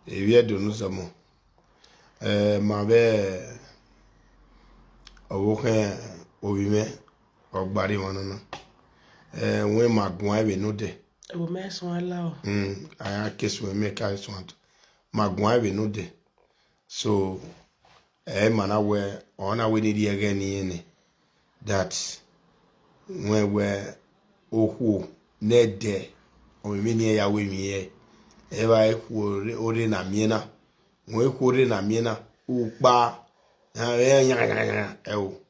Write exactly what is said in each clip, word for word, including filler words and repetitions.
Eviɛ do nu sɔmɔ. Eh, ma bɛ ɔwɔ kɛ ovi mɛ ɔgbari ma nana. Eh, wɛ ma gun ebe no de. Ewo mɛ sɔn ala o. Mm, aya kesu mɛ ka sɔn. Ma gun ebe no de. So e ma na wɛ, ɔ na wɛ ni di ɛgɛ ni yɛ nɛ. That wɛ wɛ oxo nɛ dɛ, ɔ mi ni ya wɛ mi yɛ. E ba e xo ore na mi na. Wɛ e xo ore na mi na. U kpa. Ya ya ya ya. E o.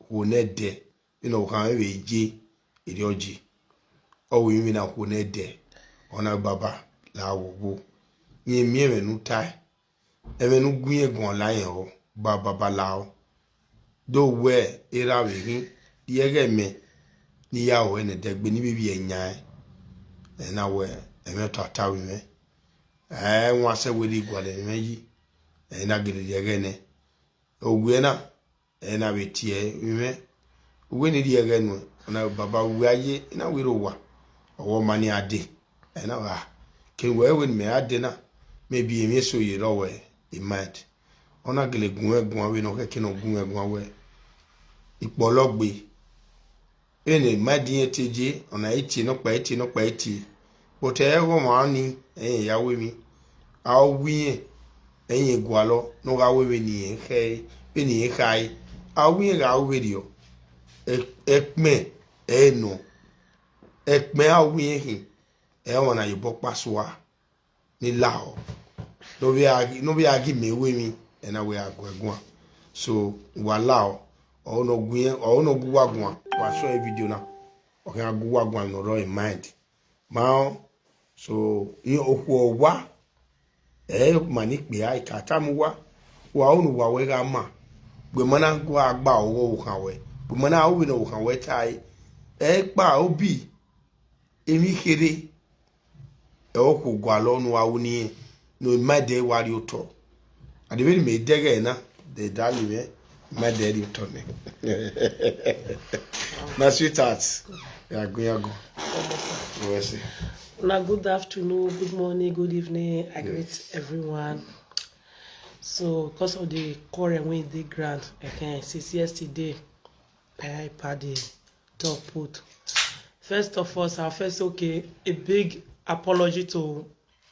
Xo nɛ dɛ. Ina o kan e be je. Eri ɔ je. Ɔ wɛ mi na xo nɛ dɛ. Ɔ na baba la wo wo. Ni mi e me nu tai. Eme nu gun ye gun la ye o, ba baba la o. Do wɛ era we hin, di ye ge me, ni ya o ene de gbe ni bibi e nya e. E na wɛ, eme to ata we me. E won se we di gwa le me yi. E na gidi di ye ge ne. O gwe na, e na we tie we me. Uwe ni di ye ge nu, na baba we aye, na we ro wa. Owo mani ade. E na wa. Ke we we me ade na. Maybe e me so ye ro we, e mad. Ona gele gun e gun we no ke ke no gun e gun we. Ipo lo gbe. Ene mad yen te je, ona eti no pa eti no pa eti. But e wo ma ni, e ya we mi. A o wi yen, e yen gwa lo, no ga we we ni yen khe, we ni yen khai. A o wi yen ga we dio. E, e kpɛn, e nɔ. E kpɛn a win ehin. E wana ye bɔ kpa sua. Ni la o. No be agi, no be agi me we mi. E na we agu egun. So wa la o. O no gun, o no gu wa gun. Wa show e video na. O kan gu wa gun no ro in mind. Ma o. So, ni o ku o wa. E ma ni pe ai ka ta mu wa. Wa o nu wa we ga ma. Gbe mana gu agba o wo kan we. Gbe mana o wi no kan we tai. E pa o bi. Emi kere. E o ku gwa lo nu wa u ni. No ma de wa ri o to. Ade be ni me dege na. De da ni me. Ma de ri o to ni. Na sweetheart. Ya gun ya gun. We see. Una good afternoon, good morning, good evening. I greet everyone. So, because of the quarrel wey dey ground, okay, since yesterday, I padi talk put. First of all, I first okay a big apology to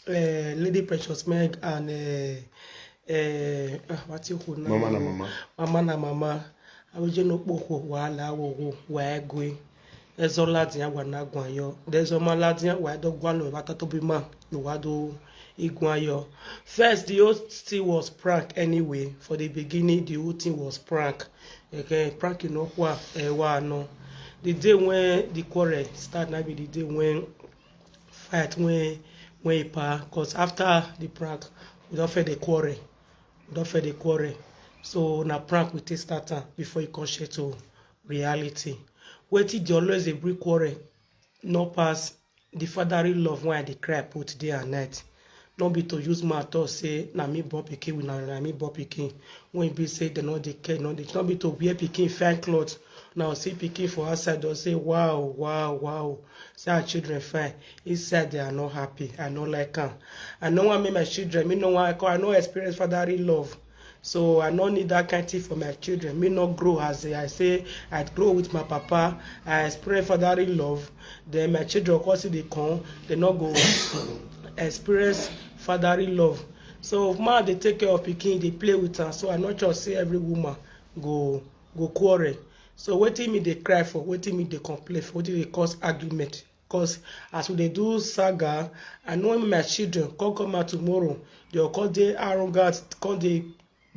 uh, Lady Precious Meg and uh, uh, what you call now? Mama na mama. Mama na mama. Awije no kpokwo wahala wowo wa egwe. Ezo ladian wa na gwan yo. Dezo ma ladian wa do gwan lo wa to bi ma. No wa do igwan yo. First, the whole thing was prank anyway. For the beginning, the whole thing was prank. Okay, prank you know kwa e wa no. The day when the quarrel start, na be the day when fight when when e pa. Cause after the prank, we don fair the quarrel. We don fair the quarrel. So na prank we take start am before e come share to reality. Wetin dey always dey bring quarrel no pass the fatherly love wey I dey cry put day and night. No be to use mouth talk say na me born pikin, na na me born pikin. When e be say dem no dey care, no dey, no be to wear pikin fine cloth. Now see pikin for outside don say wow, wow, wow. Say our children fine. Inside they are not happy. I no like am. I no wan make my children, me no wan, I no experience fatherly love. So I no need that kind thing for my children. Me no grow as I say I grow with my papa. I experience fatherly love. Then my children of course they come, they no go experience fatherly love. So if man they take care of pikin, they play with am. So I no just say every woman go go quarrel. So wetin me dey cry for, wetin me dey complain for, wetin dey cause argument? Cause as we dey do saga, I know when my children come come out tomorrow, they go come dey arrogant, come dey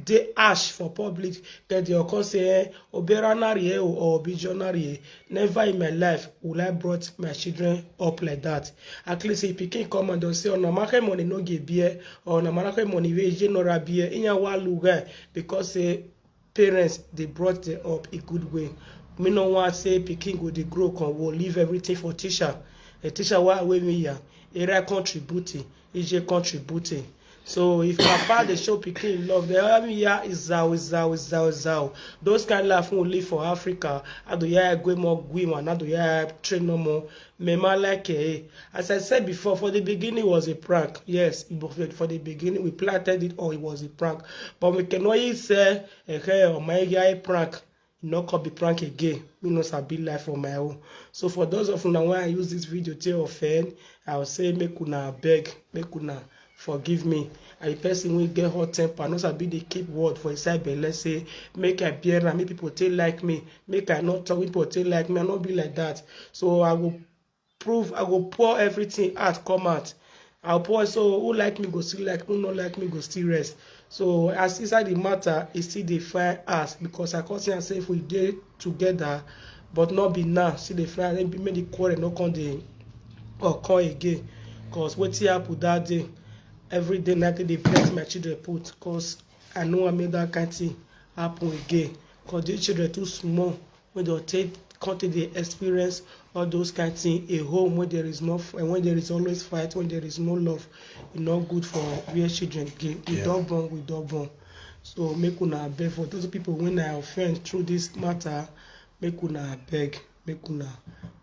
dey ash for public. Then they go come say, eh, obera na rie o or obijo na rie. Never in my life will I brought my children up like that. At least if pikin come and don say, oh, na market money no get beer, or na market money wey je no ra beer, iyan wa luga because say parents dey brought them up a good way. Me no wan say pikin go dey grow come wo leave everything for teacher. A teacher wa wey me ya, era contributing, ije contributing. So if papa dey show pikin love, they have me here is zao, is zao, is zao, is zao. Those kind of laugh we live for Africa. I do ya gwe more gwe man, I do ya train no more. Me ma like eh. As I said before, for the beginning it was a prank. Yes, it was for the beginning we planted it or it was a prank. But we cannot say eh, hey, oh my guy prank. No call be prank again. Me no sabi life for my own. So for those of una when I use this video to offend, I will say make una beg, make una forgive me. And the person will get hot temper, no sabi dey keep word for inside belle say make I bear am, make people take like me, make I not talk, people take like me. I not be like that. So I will prove, I go pour everything out come out. I'll pour so who like me go still like, who not like me go still rest. So as inside the matter, it still dey fine as because I can't say if we dey together, but not be now. See the fine, maybe make the quarrel not come dey or come again. Cause wetin happen that day, every day night they bless my children put. Cause I know I made that kind thing happen again. Cause these children too small when they take come take dey experience all those kind thing a home when there is no f- when there is always fight, when there is no love, e no good for where children dey. We Yeah. don born, we don born. So make una abeg for those people when I offend through this matter, make una abeg, make una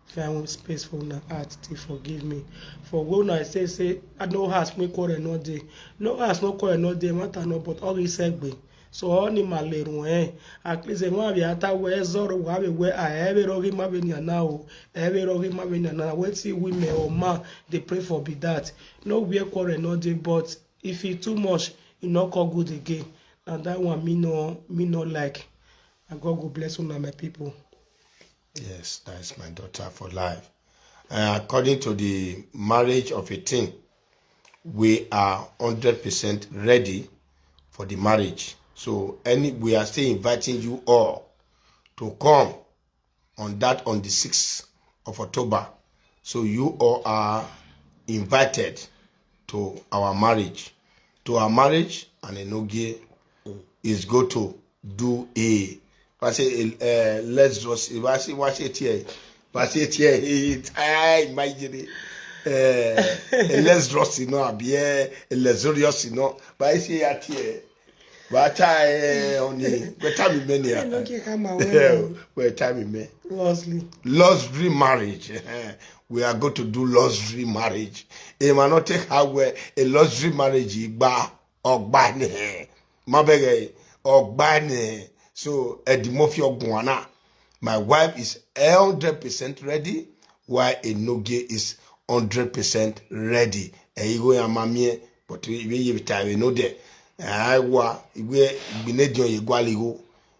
find one space for una heart to forgive me. For when I say say I no house make quarrel no dey, no house no quarrel no dey, matter no but all this egbe. So oni malerun eh. At least eh, wan be ata we zoro wa be we a ebe rogi ma be nyana o. Ebe rogi ma be nyana. Wetin women or man dey pray for be that. No wear quarrel no dey, but if e too much, e no come good again. Na that one me no me no like. And God go bless una my people. Yes, that is my daughter for life. Uh, according to the marriage of a teen, we are hundred percent ready for the marriage. So any we are still inviting you all to come on that on the sixth of October. So you all are invited to our marriage. To our marriage and Enogie is go to do a wá ṣe ẹ lẹ́sìrọ́sì wá ṣe wá ṣe tiẹ̀ wá ṣe tiẹ̀ ẹ táyà ìmájèrè ẹ lẹ́sìrọ́sì náà àbí ẹ lẹ́sìrọ́sì náà wá ṣe ya tiẹ̀ wá tá ẹ ọ̀nì wẹ́tá mi mẹ́ni à Enogie ka ma well. wẹ́tá mi mẹ́ Lastly. luxury marriage eh, we are going to do luxury marriage ẹ máa not take her well a luxury marriage gba ọgbà ni má bẹ̀rẹ̀ ọgbà ni so Eddie Murphy ọgbọ̀n àná my wife is hundred percent ready while Enogie is hundred percent ready ẹ̀yin ìwé ya máa mi ẹ̀ but ìwé yẹ ta ìwé ní ó dẹ̀ ẹ̀ wá ìwé ìgbìnẹ́dìí ọ̀yẹ́ gbálẹ́gò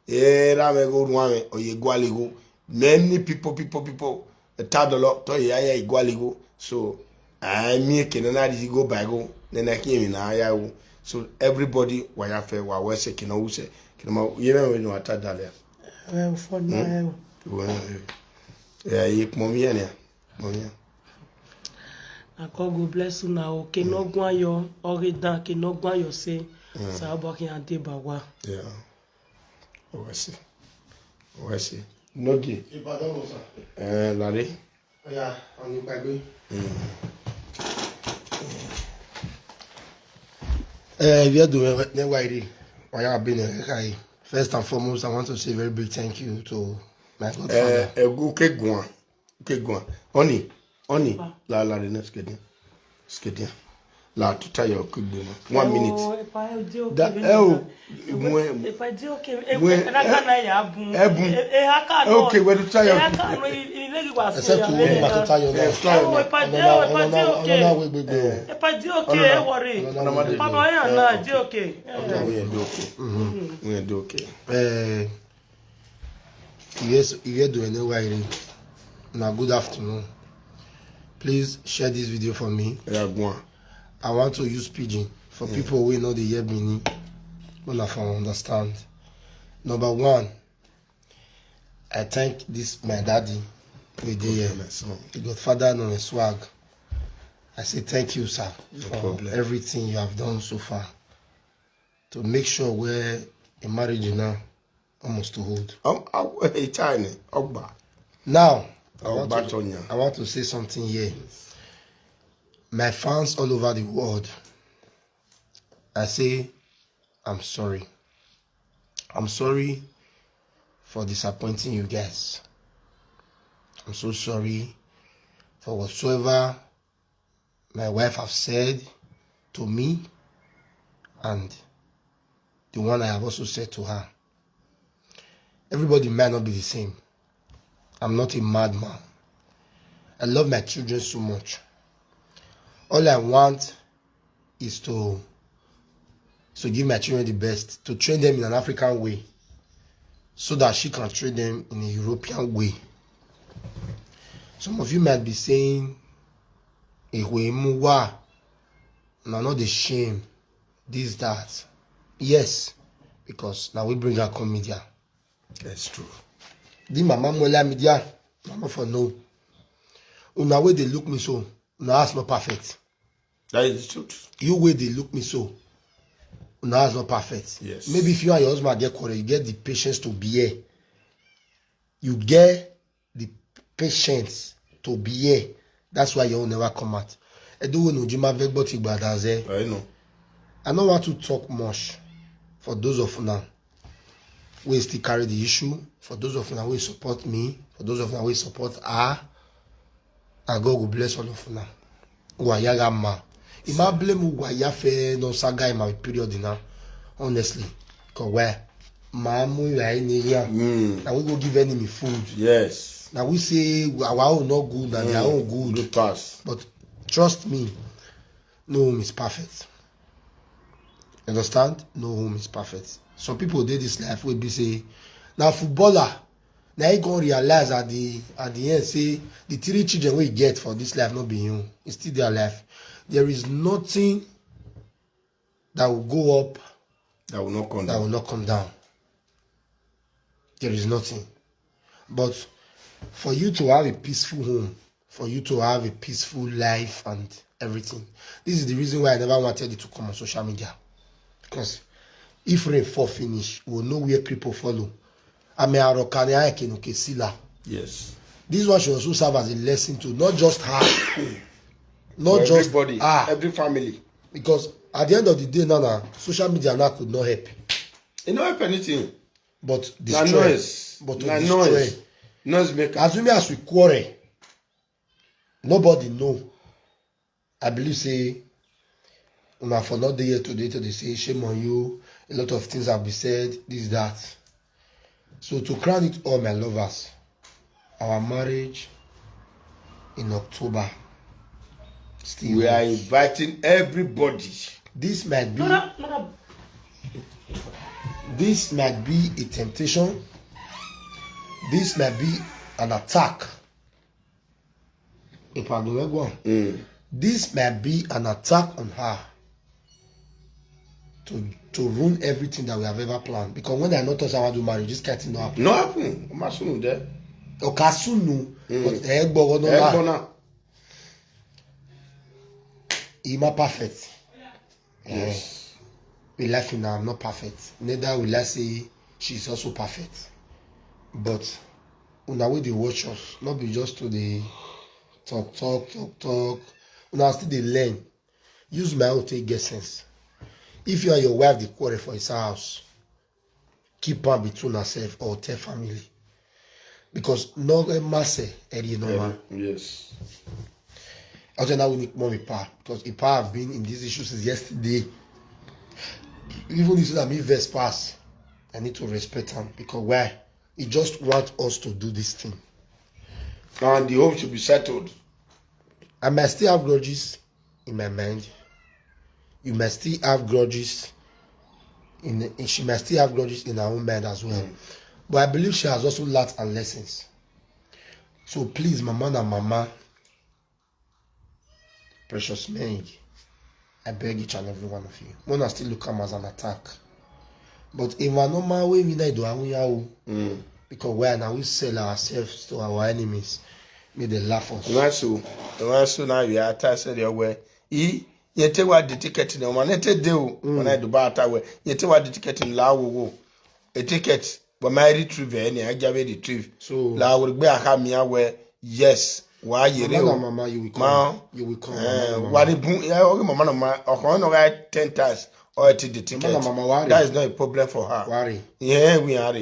ẹ̀ rà mẹ́gò rún àmì ọ̀yẹ́ gbálẹ́gò many people people people ẹ̀ tá dọ̀lọ́ tọ́ yẹ ayé ìgbálẹ́gò so ẹ̀ mi kìnnà náà di go by go nana kí èmi náà yá wò so everybody wà yà fẹ́ wà wẹ́sẹ̀ kìnnà wùsẹ̀ kìnnà máa yẹ mẹ́rin ní wà tá dalẹ̀ Well, for now, wọ́n ẹ̀ yẹ pọ̀ mí yẹn ni pọ̀ mí yẹn. God go bless una o. Ke no gwan yo, ore dan, ke no gwan yo se. Sa obo ki ande ba wa. Yeah. Wẹ́sì. Wẹ́sì. Nogi. Ìbàdàn ló sà. Ẹ̀ Lare. Ọ̀yà ọ̀nì ìgbàgbé. Eh, if you do me, then why did? Why you been here? First and foremost, I want to say a very big thank you to my godfather. Ẹ̀ Egu Keguan. Keguan. Oni. Oni. La la de next kedi. Skedi. La tuta yo Keguan. One minute. Epa e di oke. Da ẹ o. Mwen. Epa e di oke. Mwen- Epa na ya bun. Ebun. E ha ka no. Okay, we do try your E ha ka no ile ki wa Except to win Makata Yola. Try your Epa di Ọ̀nà epa di ọ̀nà oke. ọ̀nà wíwíwí. Epa di oke e worry. Ọ̀nà ma di- Papa ya na di oke. We do okay. We do okay. Eh, if you do any why, now good afternoon. Please share this video for me. Yeah, go on. I want to use pidgin for people who know the hear me. When I for understand. Number one, I thank this my daddy. We dey here. Yes, no. The godfather no swag. I say thank you, sir, for problem. Everything you have done so far to make sure where a marriage now almost to hold. Um, I, hey, China, Ogba. Now, I want, Ogba to, Tonya. I want to say something here. My fans all over the world, I say, I'm sorry. I'm sorry for disappointing you guys. I'm so sorry for whatsoever my wife have said to me and the one I have also said to her. Everybody might not be the same. I'm not a madman. I love my children so much. All I want is to to give my children the best, to train them in an African way, so that she can train them in a European way. Some of you might be saying, "Ewe muwa, na not the shame, this, that." Yes, because now we bring our come media. That's true. The mama mola media, mama for no. Una way they look me so, now that's not perfect. That is the truth. You way they look me so, now that's not perfect. Yes. Maybe if you and your husband get quarrel, you get the patience to bear. You get the patience to bear. That's why you will never come out. I do know Jima Vegbo Tigbadaze. I know. I don't want to talk much for those of now. We still carry the issue. For those of now, we support me. For those of now, we support her. And God will bless all of now. Wayara ma. Ima blame waya fe no saga in my period now. Honestly. Because where? Ma mu ya in here. Mm. Now we go give enemy food. Yes. Now we say our own not good, now their own good. Good pass. But trust me, no home is perfect. Understand? No home is perfect. Some people did this life will be say, now footballer, now he gonna realize at the at the end say the three children we get for this life not be you. It's still their life. There is nothing that will go up That will not come that down. Will not come down. There is nothing. But for you to have a peaceful home, for you to have a peaceful life and everything, this is the reason why I never wanted you to come on social media. Because if rain fall finish, we'll know where people follow. I mean, Arokane Aekenuke Sila. Yes. This one should also serve as a lesson to not just her, not For just everybody, her. Every family. Because at the end of the day, now, now social media now could not help, It not help anything. but Na destroy. Noise. But to Na destroy. Noise. Noise maker. Assuming as we quarrel, nobody know. I believe say una for not dey here today to dey say shame on you. A lot of things have been said, this, that. So to crown it all, my lovers, our marriage in October. Still, We are inviting everybody. This might be this might be a temptation. This might be an attack. If I go well, go on. Mm. This might be an attack on her to to ruin everything that we have ever planned. Because when I not touch our do marriage, this kind of thing no happen. No happen. Masunu there. Okasunu, Mm. but eh, gbogbo no Eh, la. Bona. Ima perfect. Yes. We life in her, I'm not perfect. Neither will I say she's also perfect. But una wey dey watch us, not be just to dey talk, talk, talk, talk. Una still dey learn. Use my own take get sense. If you and your wife dey quarrel for inside house, keep am between herself or tell family. Because no mase eri no ma. Yes. I don't know when more pa because Ipa have been in this issue since yesterday. Even if that me verse pass, I need to respect him because why? He just want us to do this thing. And the home should be settled. I might still have grudges in my mind. You might still have grudges in, in she might still have grudges in her own mind as well. But I believe she has also learned her lessons. So please, mama na mama, precious Meg, I beg each and every one of you. Mona still look am as an attack. But if I normal way we need to have we are Mm. because why now we sell ourselves to our enemies, make they laugh us. Right so, right so now we are tired said your way. E, you take what the ticket in one, you take deal when I do bar at way. You take what the ticket in la wo. A ticket, but my retrieve any, I give it retrieve. So La will be a hamia where yes, why you mama na know. mama, you will come. Ma, You will come. Eh, Mama na what mama. the boom, yeah, okay, mama, no, ma, okay, no, guy ten times. Or take the ticket. Mama na mama, worry. That is not a problem for her. Worry. Yeah, we are.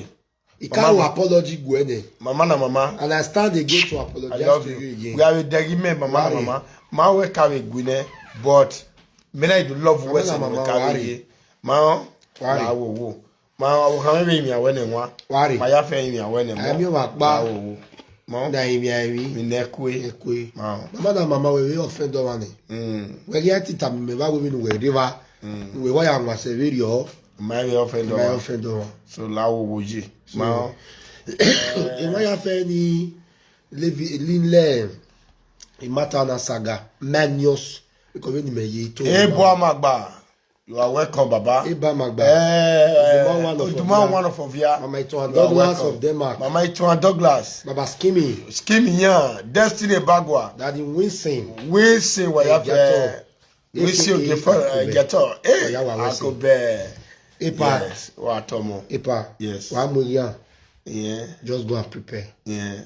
He can't apology go any. Mama na mama. And I stand again to apologize to you again. We are with the agreement, mama na mama. Ma we carry gune, but me na do love we say we carry. Ma, worry. Ma wo wo. Ma wo kan me mi awe ne wa. Worry. Ma ya fe mi awe ne wa. Ami wa pa. Ma wo wo. Ma na mi awi. Mi ne kwe. Kwe. Ma. Mama na mama we we offend do one. Mm. We get it am me ba we mi no we river. Mm. We wa ya ma se we rio. Ma we offend do. Ma offend do. So la wo wo ji. Ma. E ma ya fe ni levi lile. E mata na saga. Manios. Because when me ye to. E bo amagba. You are welcome, Baba. Eba Magba. Eh, Oduma one of Ovia. Mama Itohan Douglas of Denmark. Mama Itohan Douglas. Baba Skimmy. Skimmy, yeah. Destiny Bagwa. Daddy Winston. Winston, what you have? Winston, Geto. Eh, Oyawa Winston. Akobe. Epa. Yes. Wa tomo. Epa. Yes. Wa muyan. Yeah. Just go and prepare. Yeah.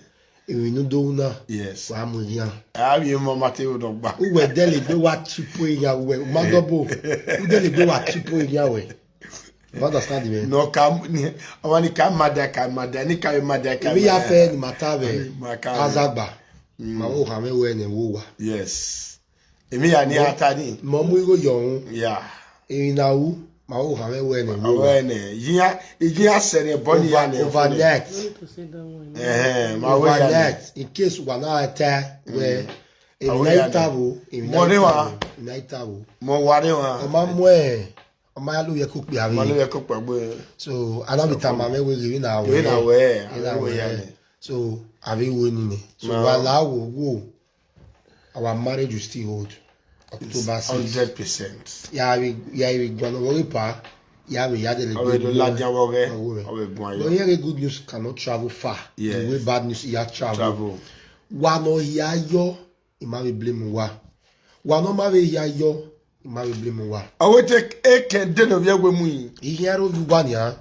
Iwinu do una. Yes. Wa mu yan. Abi mo ma te o dogba. Uwe dele gbe wa tupo ya we. Madobo. U dele gbe wa tupo ya we. You understand me? No, ka ni, awani ka mada, ka mada, ni ka mada, ka. Ibi ya fe ni mata we. Azagba. Ma o ha me we ne wo wa. Yes. Emi ya ni ata ni. Mo mu igo yohun. Yeah. Emi na u. Ma o ha me we ne wo wa. We ne. Yin ya, yin ya se ne boni ya ne. Overnight. Eh, ma we ya ne. Overnight. In case wa na ata we. Emi na ita wo. Emi na ita wo. Mo wa re wa. O ma mu e. O ma lo ye ko pe awe. Ma lo ye ko pe gbe. So, ana bi ta ma me we re na we. We na we. We na we. So, abi wo ni ni. So, wa la wo wo. Our marriage will still hold. October six. Hundred percent. Ya we, ya we gwa no worry pa. Ya we ya de le. Awe do la dia wo re. Awe gwa yo. But here good news cannot travel far. Yes. The way bad news ya travel. Travel. Wa no ya yo. I ma we blame wa. Wa no ma we ya yo. I ma we blame wa. Awe te eke de no ye we mu yi. Ihe aro bi wa ni a.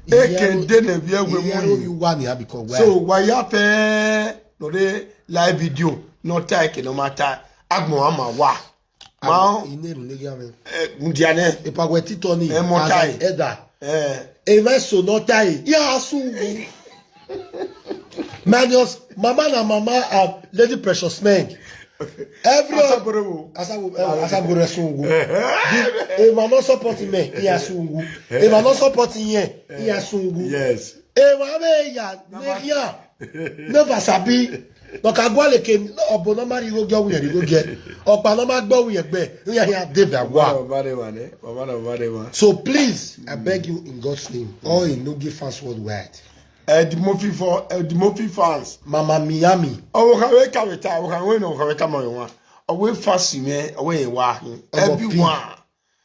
Eke de no ye we mu yi. Ihe aro bi wa ni a because wa. So wa ya fe no de live video no take no matter. Agbon ama wa. Ma ine ru le ya me. Mundiane. E pa we tito ni. E mo tai. Eda. Eh. E me so no tai. Ya su. Manios, mama na mama, um, Lady Precious Meng. Every Asaborowo. Asabu, eh, Asaboro Sungu. If I not support him, eh, he has Sungu. If I not support him, eh, he has Sungu. Yes. If I may, yeah, yeah. Never sabi. No ka gwa le ke, no, obo no mari go gyo wi go ge. Opa no ma gbo wi gbe. Ya ya de ba wa. Mama na mama, eh? Mama na mama. So please, I beg you in God's name, all in no give fans worldwide. Eh, the movie for, eh, the movie fans. Mama Miami. Oh, we can we can we ta, we can we no can we ta mo wa. Awe fans me, awe wa. Everyone.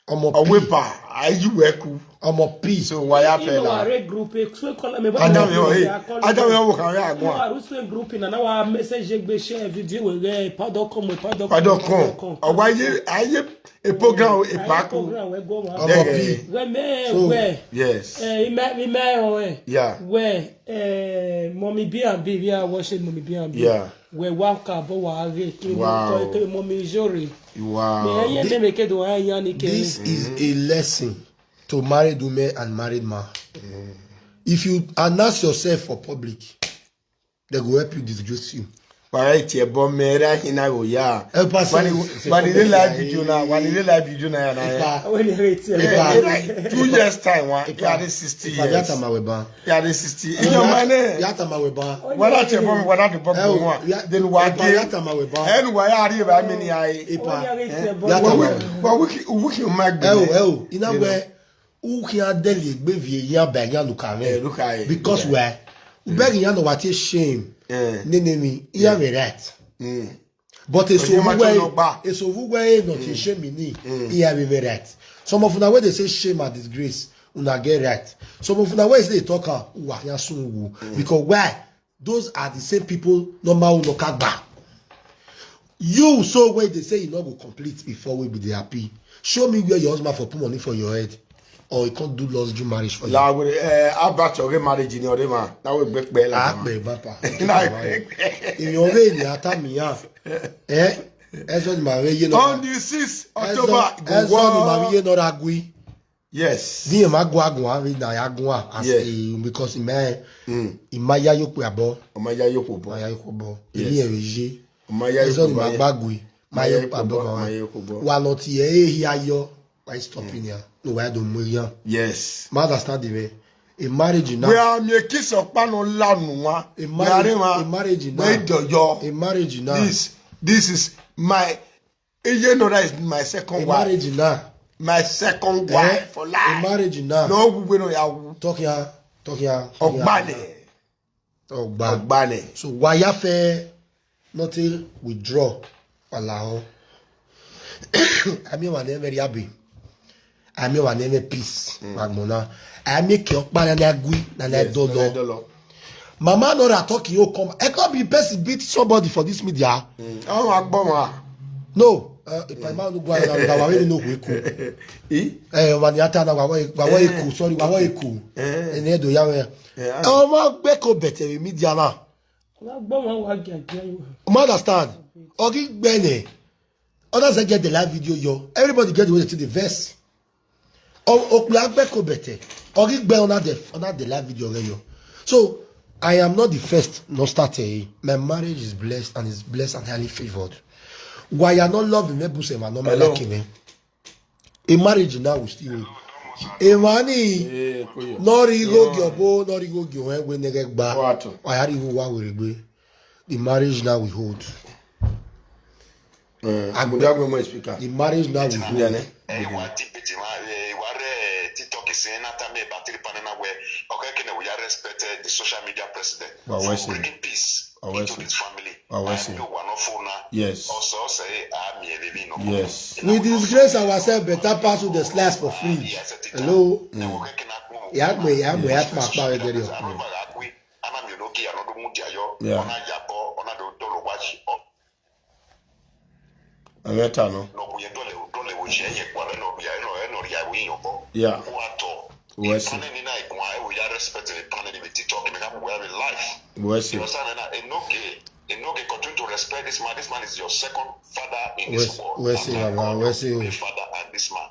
Omo P. Awe pa, ayi we ku. Omo P. So why I feel like group e so call me. Adam yo, hey. Adam yo, we can we agwa. Aru so group na na wa message gbe share video we re padokon mo padokon. Padokon. Awa ye, aye e program e pa ku. Program we go wa. Omo P. We me we. Yes. Eh, ime ime o eh. Yeah. We eh, Mommy B and B, we are watching Mommy B and B. Yeah. We wa ka bo wa re ki mo ko ke Mommy Jore. Wow. Me ye me me ke do ayan ni ke. This is a lesson to married women and married man. If you announce yourself for public, they go help you disgrace you. Para iti ebo mera hina go ya. Help us. Wani wani the live video na, wani the live video na ya na ya. When you rate it. Two years time wa, ya dey sixty years. Yata ma we ban. Ya dey sixty. Iyo mane. Yata ma we ban. Wala che bom, wala de bom wa. Then wa de. Yata ma we ban. En wa ya ri ba mi ni ai. Ipa. Yata ma we. Wa wiki wiki ma gbe. Ewo ewo. Ina we. Uki adeli gbe vie ya ba ya luka me. Because why? Ubegi ya no wa te shame. Nene mi. Ya me right. But eso vuwe, eso vuwe e no te shame ni. Iya be right. Some of una wey dey say shame and disgrace, una get right. Some of una wey dey talk am, wa ya sun wu. Because why? Those are the same people normal no ka gba. You so wey dey say you no go complete before we be dey happy. Show me where your husband for put money for your head. Or he can't do lost due marriage for you. La we eh about your marriage in your man. That we break bell. Ah, pe baba. Na pe. Iyan re ni ata mi ya. Eh? Ezoni ma we ye no. On the sixth October, go Ezoni ma we ye no ragui. Yes. Di ma gwa gwa we na ya gwa as Yes. a because in my Mm. in my ya yo pe abo. Ọmọ ya yóò pọ̀ bọ́. Ma ya yo ko bo. Yes. Emi e we ye. Ọmọ ya yóò Ezoni pọ̀ ma bọ́. Gbagui. Ma Ma ya yo yóò pe pọ̀ abo bọ́, ma. Ma ya yóò pọ̀ bọ́. Wa lo ti e hi ayo. Why stopping here? No, why don't we here? Yes. Ma understand the way. A marriage now. We are making some pano lanu wa. A marriage, a marriage now. Where do you? A marriage now. This, this is my, you know, that is my second A wife. Marriage now. My second Eh? Wife for life. A marriage now. No, we no ya. Talk ya, talk ya. Talk ya. Ogbale. Ogba. Ogbale. So why ya fe nothing withdraw? Allow. Ami wa ne very happy. Ami wa ne very peace. Magmona. Ami ke okpa na na gui na na Yes, dolo. Na dolo. Mama Nora talk you come. E no be person beat somebody for this media. Mm. Oh, Agboma. No. Uh, if my man no go around, I will no go echo. Eh? Eh, wa ni ata na wa wa wa echo. Sorry, wa wa echo. Eh. Ene do ya we. Yeah. Ọmọ gbeko better media na. Wa gbọ wọn wa gẹgẹ yo. You understand? Ogi gbene. Others that get the live video yo. Everybody get the way to the verse. O okpe agbeko better. Ogi gbe on the on the live video yo. So I am not the first, no start eh. My marriage is blessed and is blessed and highly favored. Why you are not loving me, Busema, not Hello. Liking me. A marriage now will still. A money. Eh, Koyo. No rigo gyobo, no rigo gyo eh, we nege gba. What? Why are you wa we regbe? The marriage now we hold. Eh, Agbe- Agbe mo speaker. The marriage now we hold. Yeah, ne? Eh, wa debate ma, eh, wa re TikTok is saying that me battery panel na we. Okay, can we respect eh, the social media president Wa for we say. Bringing peace Wa we into say. This family? Wa we say. Ami wa no phone na. Yes. Also say ami e baby no. Yes. We disgrace ourselves better pass with the slice for free. Hello. Yagbe, yagbe, ya tuma pa we deri o. Ana mi no ki ano do mu dia yo. Yeah. Ona ya bo, ona do do lo wa ji. Aveta no. No ku ye dole dole wo je ye kwa no ya no no ya wi yo bo. Yeah. Ku ato. Wesi. Pane ni na ikwa e wo ya respect the pane ni TikTok me ka we life. Wesi. You understand na enoke enoke continue to respect this man. This man is your second father in this Wesi, world. Wesi, Baba, Wesi. Father and this man.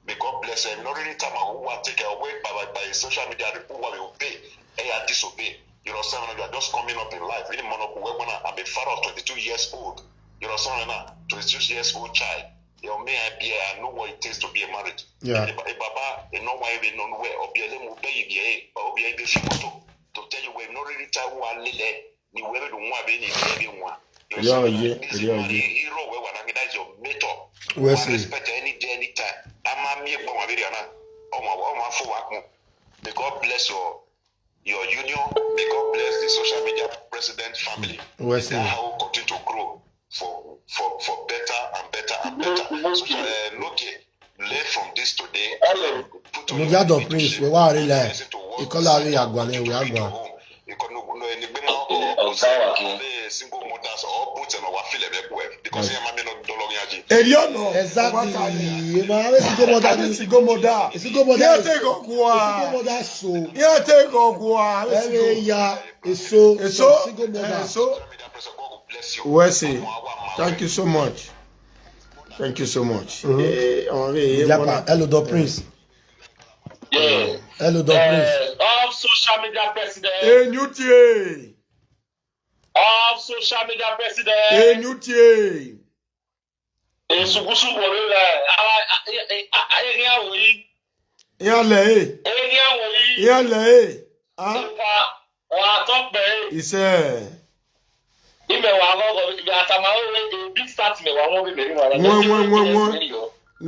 May God bless him. Not really time I will take away by, by, by social media. People who will obey. Hey, I disobey. You know, some of you are just coming up in life. Really, mono kuwe wana, I'm a father of twenty-two years old. You know, some of you are twenty-two years old child. You know, me, I be, I know what it takes to be a married. Yeah. A, a baba, a no why we no where, or be a little baby, or be a baby to, to tell you we not really time who are lele, ni we don't want any baby one. You Yo, know, yeah, this yeah, man, yeah. Hero, we want to recognize your mentor. We Wesi. Respect any day, anytime. I'm a mere boy, I'm a, I'm a, I'm a for work. May God bless your your union. May God bless the social media president family. Wesi. May that how continue to grow for for for better and better and better. Social uh, Loki, learn from this today. Hello. Put on Mo your gbádùn Prince, we wá rí lẹ̀. Listen to what Ìkọlá rí àgbà ni ìwé àgbà. Ìkọlù no ẹni gbé máa kọ Ọ̀gá wa kí. Single mothers or put in our feel ẹ̀bẹ̀ kú ẹ̀ because ẹ̀ máa mi lọ dọ́lọ́ yín ajé. Èyí ọ̀nà. Exactly. Ema ave single mother. Ave single mother. Single mother. Yóò tẹ̀ kọ̀ kú wa. Single mother so. Yóò tẹ̀ kọ̀ kú wa. Ave single. Ẹ ya èso. Èso. Single mother. Èso. Wesi. Thank you so much. Thank you so much. Eh, àwọn ọ̀rẹ́ yìí Ìjàpá, wọ́n hello, Don Prince. Yeah. Hello, Don Prince. Uh, of social media president. N U T A. Of social media president. N U T A. Esukusu wọlé la. Awa aye kí a wò yí. Ìyá lẹ̀ ẹ́. Aye kí a wò yí. Ìyá lẹ̀ ẹ́. Ah. Ìpa wà á tọ́ pẹ̀. Iṣẹ́. Ìmẹ̀ wà á lọ́gọ̀ ìgbà àtàmà ó lé ebi start mẹ̀ wà wọ́n bí mẹ̀rin wà lọ́gọ̀. Wọ́n, wọ́n, wọ́n, wọ́n.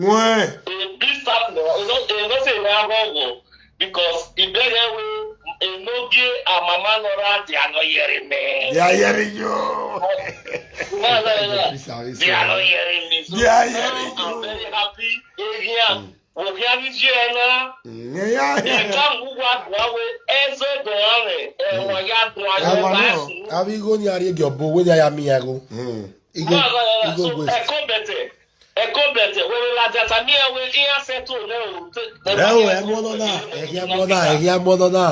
Wọ́n. Ebi start mẹ̀ wà. Èso èso sì ní àgọ́gọ̀ because ìbẹ̀rẹ̀ wí enoge àmàmà nọra di àná yẹrẹ mẹ́. Di ayẹrẹ yóò. Di àná yẹrẹ mi. Di ayẹrẹ yóò. I'm very happy. Ehia. Wòkè àbíjì ẹ̀ náà. Ìka gbogbo àgbà wẹ̀ ẹ̀sẹ̀ dùn án rẹ̀ ẹ̀wọ̀n ya dùn án rẹ̀ Ẹ̀wọ̀n báyìí náà, sùn. Àbí igo ni àrí egi ọ̀bọ, wẹ́n ni àyà mi yà go. Mm. Igo, Máa bá yàrá igo so go. Ẹ̀kọ́ bẹ̀tẹ̀, ẹ̀kọ́ bẹ̀tẹ̀, wẹ́rẹ́ la jata mi ẹ̀wẹ̀ ìyá sẹ́tò náà o. Ẹ o, ẹ mọ́ náà, ẹ kí ẹ mọ́ náà, ẹ kí ẹ mọ́ náà.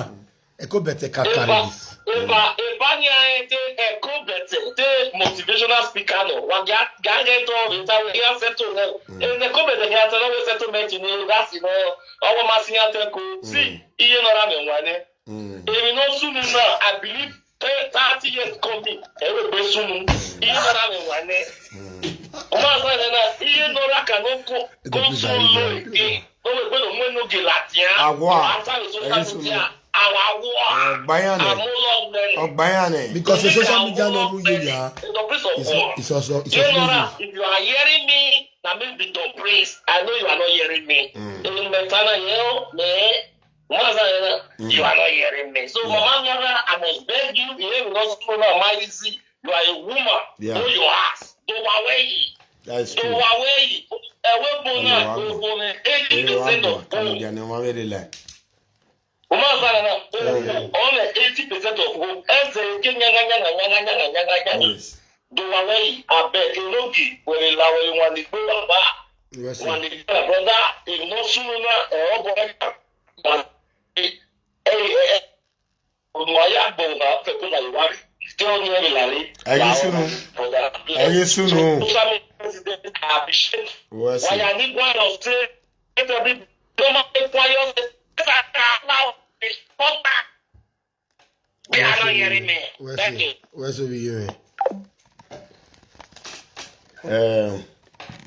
Ẹ̀kọ́ bẹ̀tẹ̀ kàkàrẹ̀. Eba, eba ni aye te eko bete, te motivational speaker no. Wa ga, ga ge to, ta we ya settle no. E ne ko bete ga ta no we settlement ni, that's you know. Owo ma si ya te ko. See, iye no ra me wa ne. Emi no sunu na, I believe thirty years coming. E we be sunu. Iye no ra me wa ne. O ma sa na, iye no ra ka no ko, ko so lo ike. No we gbe no mu no ge latia. Awa. Ata so ka tia. Awa wa. Bayane. Amulo men. Bayane. Because the social media no mu you ya. It's a, it's also, it's also. If you are hearing me, that means be the priest. I know you are not hearing me. In Metana, you know, me, Mother, you are not hearing me. So, Mama Nyara, I must beg you, you will not school now, my easy. You are a woman. Yeah. Know your ass. Don't worry. That's true. Don't worry. Ewe bona, ewe bona, eighty percent of both. Woman, Mama Nyara, on eighty percent of both. Eze, ke nyanga, nyanga, nyanga, nyanga, nyanga, nyanga. Yes. Don't worry. I beg you, no give. When you allow you want to go, Baba. Yes, sir. When you go, brother, if not soon, eh, oh boy, but, eh, eh, eh, Ẹ yé sunu. Ẹ yé sunu. Wọ́n sì. Wọ́n sì bí yẹn. Um,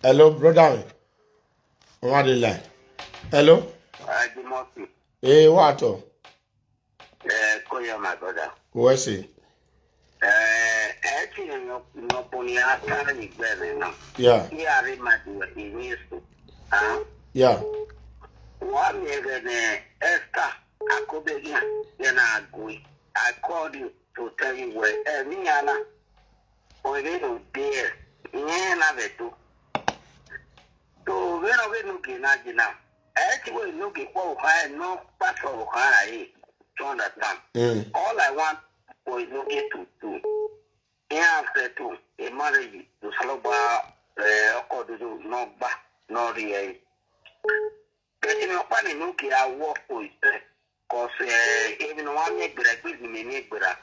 hello, brother. Wọ́n á lè line. Hello. Ee, wà á tọ̀. Eh, Koya, my brother. What's it? Eh, eh, ti no, no poni ata ni gbere na. Yeah. Ki are ma du e ni so. Ah. Yeah. Wa mi re ne Esther Akobegia, ya na agui. I called you to tell you where, eh, mi ana. O re no there. Ni na vetu. To, we no, we no ge na ge na. Eh, ti we no ge kwa uha, no, pa so uha, eh. You understand? Mm. All I want for you no get to do. He answer to a marriage to Saloba, eh, oko do do, no ba, no re, eh. But you know, pa ni no ge, I work for you. 'Cause, eh, even one me gbera, please me me gbera.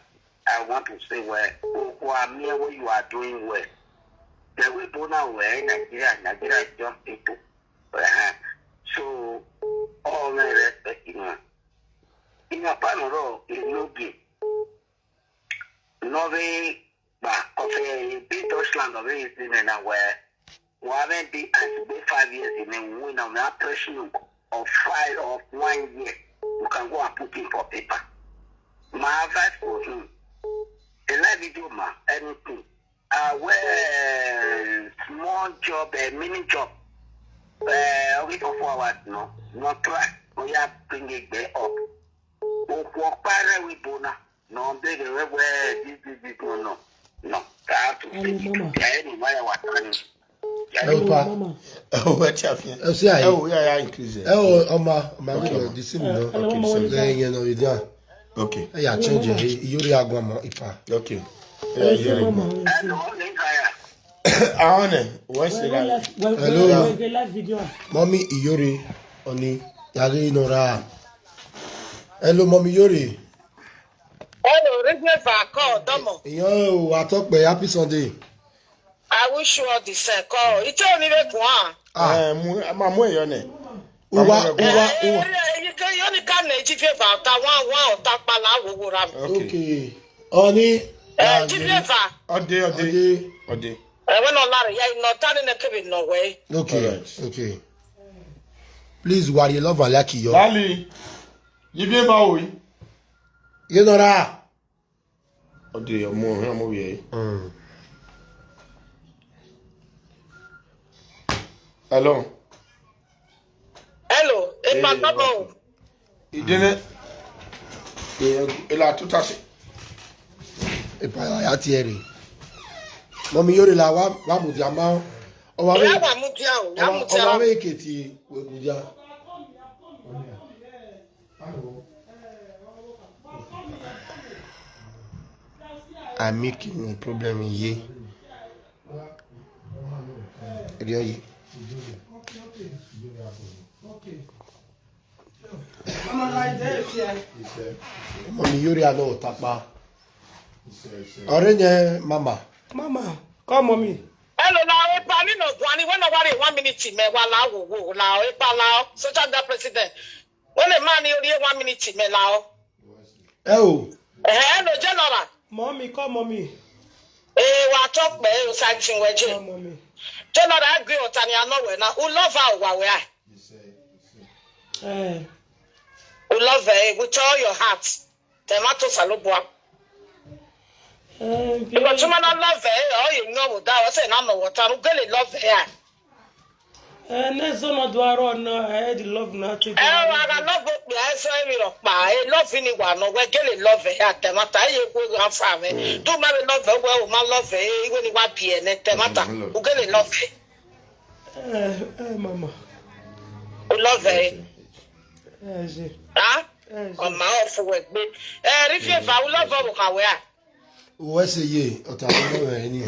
I want to say, well, oh, oh, me, what you are doing well. The way Bona were in Nigeria, Nigeria is just people. Uh-huh. So, all my respect, you know. In a panel, you know, give. No way, but of a big Deutschland of anything and where we haven't been as big five years in a win of that pressure of five of one year. You can go and put in for paper. My advice for him, a live video, ma, anything. Uh, well, small job, a mini job. Uh, only for four hours, no, no try. We have bring it back up. Okwo kpare we Bona. No, beg, eh, eh, this, this, this, no, no. No. Ka to say, Mama. Eh, ni why I was trying. Hello, pa. Mama. Oh, what you have here? Oh, see, I. Oh, yeah, yeah, increase it. Oh, Oma, Oma, okay, we Oma. This thing, no. Hello, Mama, what is that? Yeah, yeah, no, you don't. Okay. Yeah, change it. Yuri Agwama, Ipa. Okay. Yeah, yeah. Mama. Hello, Ninkaya. Aone, what's the live? Hello. Mommy Iyori, Oni, Yagi Nora. Hello, Mommy Iyori. Hello, River Call, Domo. Yo, I talk by happy Sunday. I wish you all the same. Call. It's only the one. Ah. Eh, mu, ma mu eyo ne. Uwa, uwa, uwa. Eh, eh, you can, you only can na G P about that one, one, that pala, wo, wo, ram. Okay. Oni. Eh, G P va. Ode, ode. Ode. Ode. Eh, when no lara, yeah, no, tani na kebe no way. Okay. All right. Okay. Please, worry, love, I like you. Dali. Give me my way. You know that. Ode, your mom, your mom, yeah. Mm. Hello. Hello, e pa tabo. Idene. E, e la tutasi. E pa ya tiere. Mommy Iyori la wa, wa mu dia ma. O wa we. Ya wa mu dia o, ya mu dia. O wa we keti we mu dia. I make no problem here. Eri oyi. Mommy Iyori, I know, tapa. Orenye mama. Mama, come mommy. Hello, now, Epa, me no Buani, when nobody one minute, me, wa la, wo, wo, la, Epa, la, social media president. When a man, you one minute, me, la, Oh, eh, hello, General. Mommy, come mommy. Eh, wa talk, me, you side thing, we, Come mommy. General, I agree with Tanya, no, we now. Who love her, wa, we are. Eh, Who love her, eh, with all your heart. Tomato salobua. eh, Because you man love her, eh, all you know, that was an amount of water, who really love her. Eh, next one do I run now. I had the love now. Take Eh, I got love, but I saw me rock by. I love anyone, no, we really love her at the matter. I go and farm, eh. Do marry love her, well, my love her, eh, when you want P N at the matter. Who really love her. Eh, eh, mama. Who love her, eh. Eh, je. Huh? Eh, je. Ọmọ ọfụ wee gbe. Eh, Rifi Efa, who love her, we are. Uwe se ye, ota ko no we ni.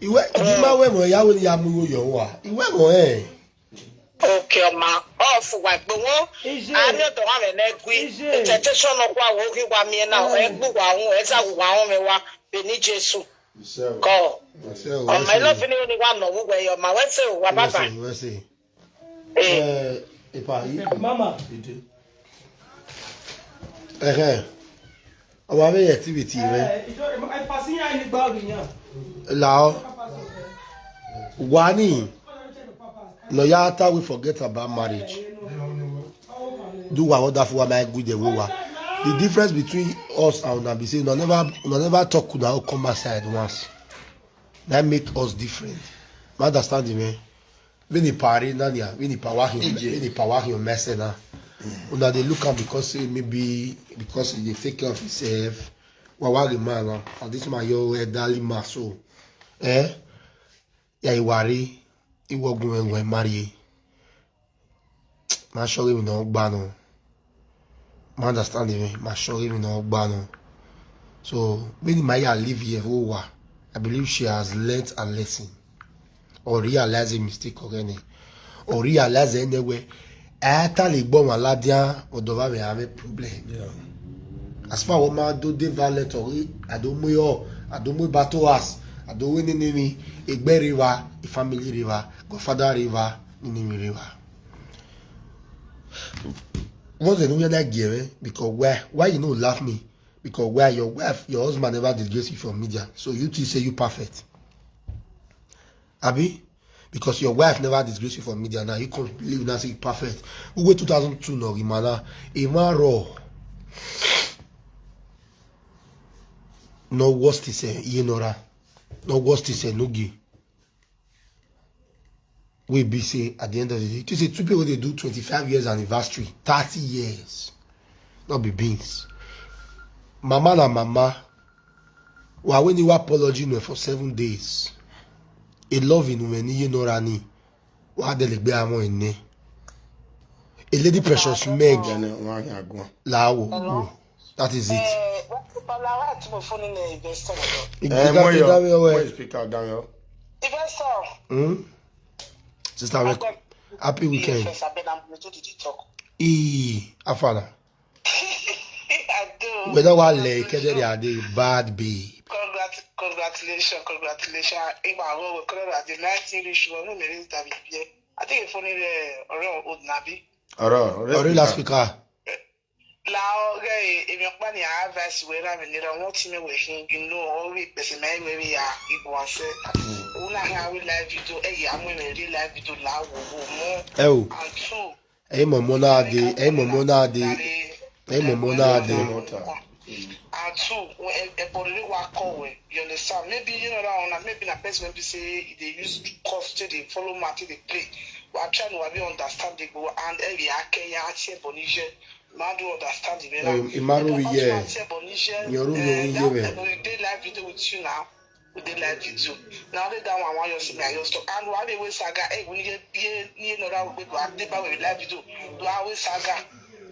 Iwe, di ma we mo ya we ya mu yo wa. Iwe mo eh. Okay, ọmọ ọfụ wee gbe wọn. Ije. Anyị ọdọ nwa mere na-egwu. Ije. Echeche sọ nọkwa wo gị gwa mie na egbu wa nwụ, eza wa nwụ mewa. Beni Jesu. Kọ. Ọmọ ilo fini ni wa nọ wugwe yo ma we se wa baba. Uwe se. Eh, Eh, Epa yi. Mama. Ide. Eh eh. Awa be activity re. Eh, ijo, eh, passing ya ni gba ori yan. Lao. Wani. No ya ta we forget about marriage. Do wa wonderful wa my good dey wa. The difference between us and una be say una never una never talk una come outside once. That make us different. You understand me? When the party nanya, when the power him, when the power him mess na. Una dey look am because say maybe because he dey take care of himself. Wa wa the man na. And this man your elderly man so. Eh? Ya iwari, iwogun enwe marry. Ma sure we no gba no. Ma understand me? Ma sure we no gba no. So when Maya leave here for wa, I believe she has learnt a lesson or realized a mistake already. Or realize anyway. I tell you, but my ladia or do have a problem. As far as ma do the violent or I don't mo yo, I don't mo battle us, I don't win enemy, a bear river, a family river, godfather river, enemy river. Once they know that give eh? Because why why you no laugh me? Because why your wife, your husband never disgrace you from media. So you two say you perfect. Abi? Because your wife never disgrace you from media now. You can't believe now say you perfect. We wait two thousand two no Imana. Imaro. No worst is a Yenora. No worst is a Nugi. We be say at the end of the day, to say two people they do twenty-five years anniversary, thirty years. Not be beans. Mama na mama. Wa when you apology no for seven days. A love in when you know rani. Wa de legbe amo ene. A lady precious Meg. Ẹni wọn á yàn gan. Lawo. That is it. Eh, wọ́n ti bá lára tí mo fún nínú investor lọ. Ìgbéga tó dáwé ọwọ́ Where ẹ̀. Is speaker Daniel? Investor. Hmm? Sister, welcome. Happy weekend. First, I bet I'm going to do the talk. Ee, Afana. I do. Whether one lay, Kedere are the bad babe. Congrat- congratulations, congratulations. If I will call at the nineteen reach one, who may that be here? I think if only the Orion old Nabi. Ọ̀rọ̀ Ọ̀rẹ́ last speaker. Now, okay, if you're planning advice, where I'm in the one thing we him, you know, all we person, my way, we are, it was said. Una have we live video, eh, I'm going to live video, la, wo, wo, mo. Ẹ o, And two, ẹ̀yin mọ̀mọ́ náà dé, ẹ̀yin mọ̀mọ́ náà dé, ẹ̀yin mọ̀mọ́ náà dé. And two, when everybody wa call we, you understand? Maybe you know that one, maybe na person maybe say they use cost to they follow matter they play. We are trying to be understandable and every Akenya, Bonije, man do understand the Ẹ, Imaru wi yẹ. Yọrù yọrù yẹ bẹ. We dey live video with you now. We dey live video. Now they that one want you see me, I just talk. And why they we saga, eh, we need, need, need another way to update by we live video. Do I we saga?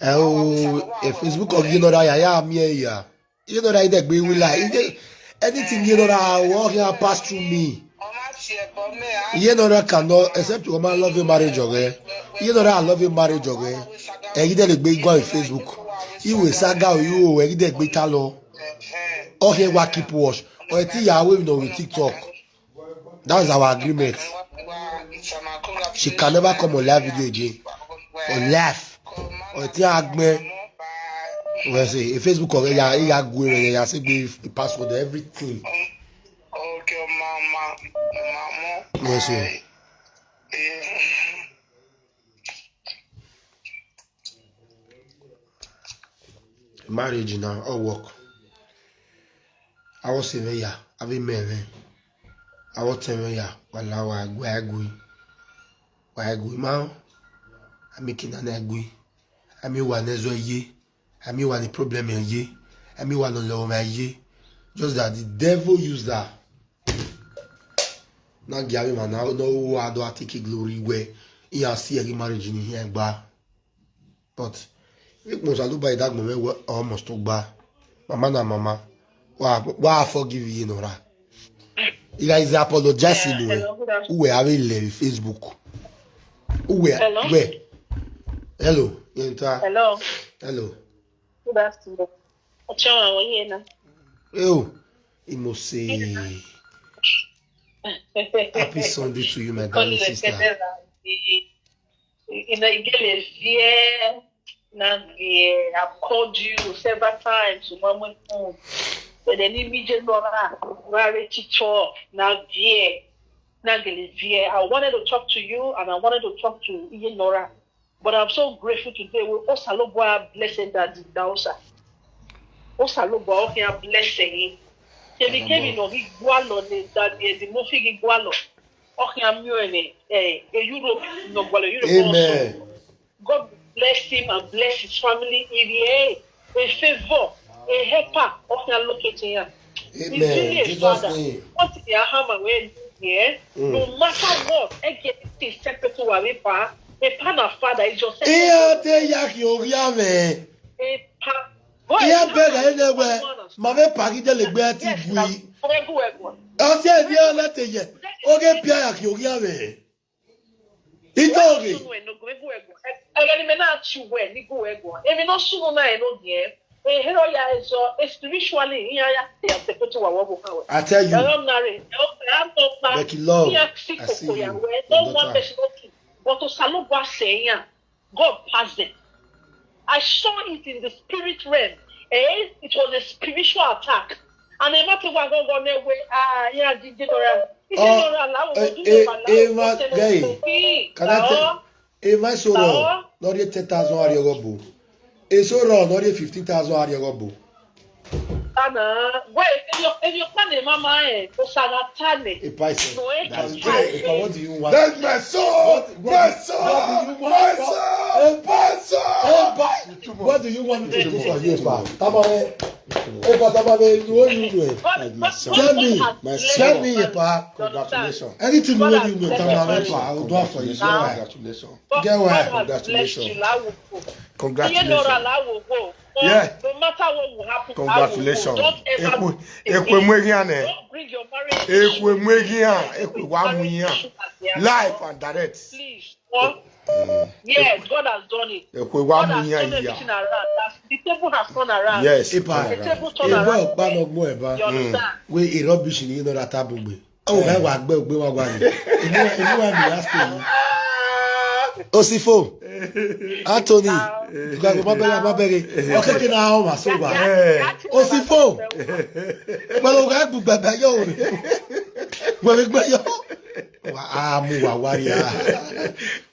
Ẹ o, ẹ Facebook ọ̀gí nọ̀rọ̀ ayà yà mí ẹ̀ yà. Yé nọ̀rọ̀ ayé dẹ̀gbẹ́ wí la. Anything yé nọ̀rọ̀ àwọ̀ ọ̀gí á pass through me. Ọmọ àti ẹ̀bọ mẹ́ a. Yé nọ̀rọ̀ cannot except you ma love a marriage ọ̀gẹ́. Yé nọ̀rọ̀ I love a marriage ọ̀gẹ́. Ẹ̀yin dẹ̀ lè gbé igbó Facebook. Ìwé saga o yóò ẹ̀yin dẹ̀ gbé ta lọ. Okay, wa keep watch. Or ti ya we no with TikTok. That's our agreement. She can never come on live video again. For life. Or ti agbe. We say, if Facebook or ya, ya go, ya say, give the password, everything. Okay, mama. Mama. We say, marriage now, all work. I was saying, yeah, I be married. I was saying, yeah, wala wa gwe gwe. Wa gwe ma. I make it an gwe. I mean, one is ye. I mean, one problem ye. I mean, one alone ye. Just that the devil used that. Now, Gary, man, now, no, I don't take it glory where he has see every marriage in here, but But if most I do by that moment, we almost talk by. Mama na mama. Why, why I forgive you, Nora? You guys apologize in the way. Who were having left Facebook? Who were? Hello? Where? Hello. You enter. Hello. Hello. Good afternoon. Ochioma, how are you now? Oh, he must say happy Sunday to you, my darling sister. You know, you get a fear. Now, yeah, I've called you several times to my phone. But then immediately, Nora, Nora, reach it up. Now, yeah. Now, yeah, I wanted to talk to you and I wanted to talk to Iye Nora. But I'm so grateful today. We Osalobwa blessed that Dausa. Osalobwa, okay, blessing. Kemi, Kemi, no, he gualo, that the Mofi, he gualo. Okay, I'm you, eh, eh, Europe, no, gualo, Europe. Amen. God bless him and bless his family. If he, eh, a favor, a helper, okay, locate him. Amen. Jesus' name. What is your hammer when here? No matter what, I get it separate to Waripa. A pan of father is your second. Iya te ya ki ogia me. A pan. Iya bega ene we. Ma ve pagi de le gbe ti gui. Ose ni ona te ye. Oge pia ya ki ogia me. Itoge. Emi na chuwe ni go ego. Emi no sunu na eno die. Eh, hero ya ezo, eh, spiritually, ya, ya, ya, sepetu wa wo bo kawe. I tell you. Hello, Nare. Hello, Nare. Becky Love, I see you. No one person, okay. But Osalobwa say, yeah, God pass them. I saw it in the spirit realm. Eh? It was a spiritual attack. And the matter was going on there where, ah, yeah, the general. Oh, eh, eh, eh, ma, guy, can I tell? E ma so ro, no ri ten thousand ari ogobo. E so ro, no ri fifteen thousand ari ogobo. Ana, we, if you, if you can, mama, eh, o saga tane. E pa ise. No, eh, that's great. What do you want? That's my soul. What, what, my soul. What do you want? My soul. My soul. What do you want me to do for you, pa? Tamare. Epa, Tamare, you, what you do? Tell me. Tell me, pa. Congratulations. Anything you want me to do, Tamare, pa, I will do it for you. Congratulations. Get well. Congratulations. Congratulations. Yeah. No matter what will happen, congratulations. Don't ever, Ekwe, Ekwe Mwegiane. Don't bring your marriage. Ekwe Mwegian, Ekwe Wamuyan. Live and direct. Please. Yes, God has done it. Ekwe Wamuyan. God has turned everything around. The table has turned around. Yes. The table turned around. You understand? We e rubbish ni, you know, that tabugbe. Oh, I wa gbe, gbe wa gba ni. Inu, inu wa mi last thing. Osifo. Anthony. Gba, gba, ma bere, ma bere. Okay, okay, na o ma so gba. Osifo. Gba lo ga gbu gba yo. Gba gba yo. Wa, ah, mu wa wa ya.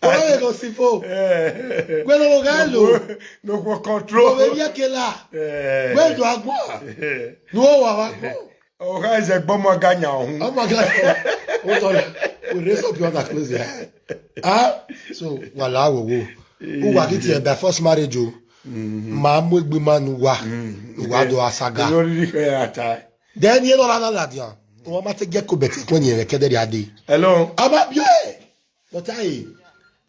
Wa we go Osifo. Gba lo ga lo. No go control. Gba ya kela. Gba do agbo. No wa wa. Oga is a bomb ganya. Oh my God. Hold on. We raise up your hand and close your eye. Ah? So, wala wo wo. Who wa get here by first marriage o? Ma mo gbe manu wa. Wa do asaga. You already hear that. Then you know la la dia. O ma te get ko beti ko ni re kede ri ade. Hello. Ama bi e. But I.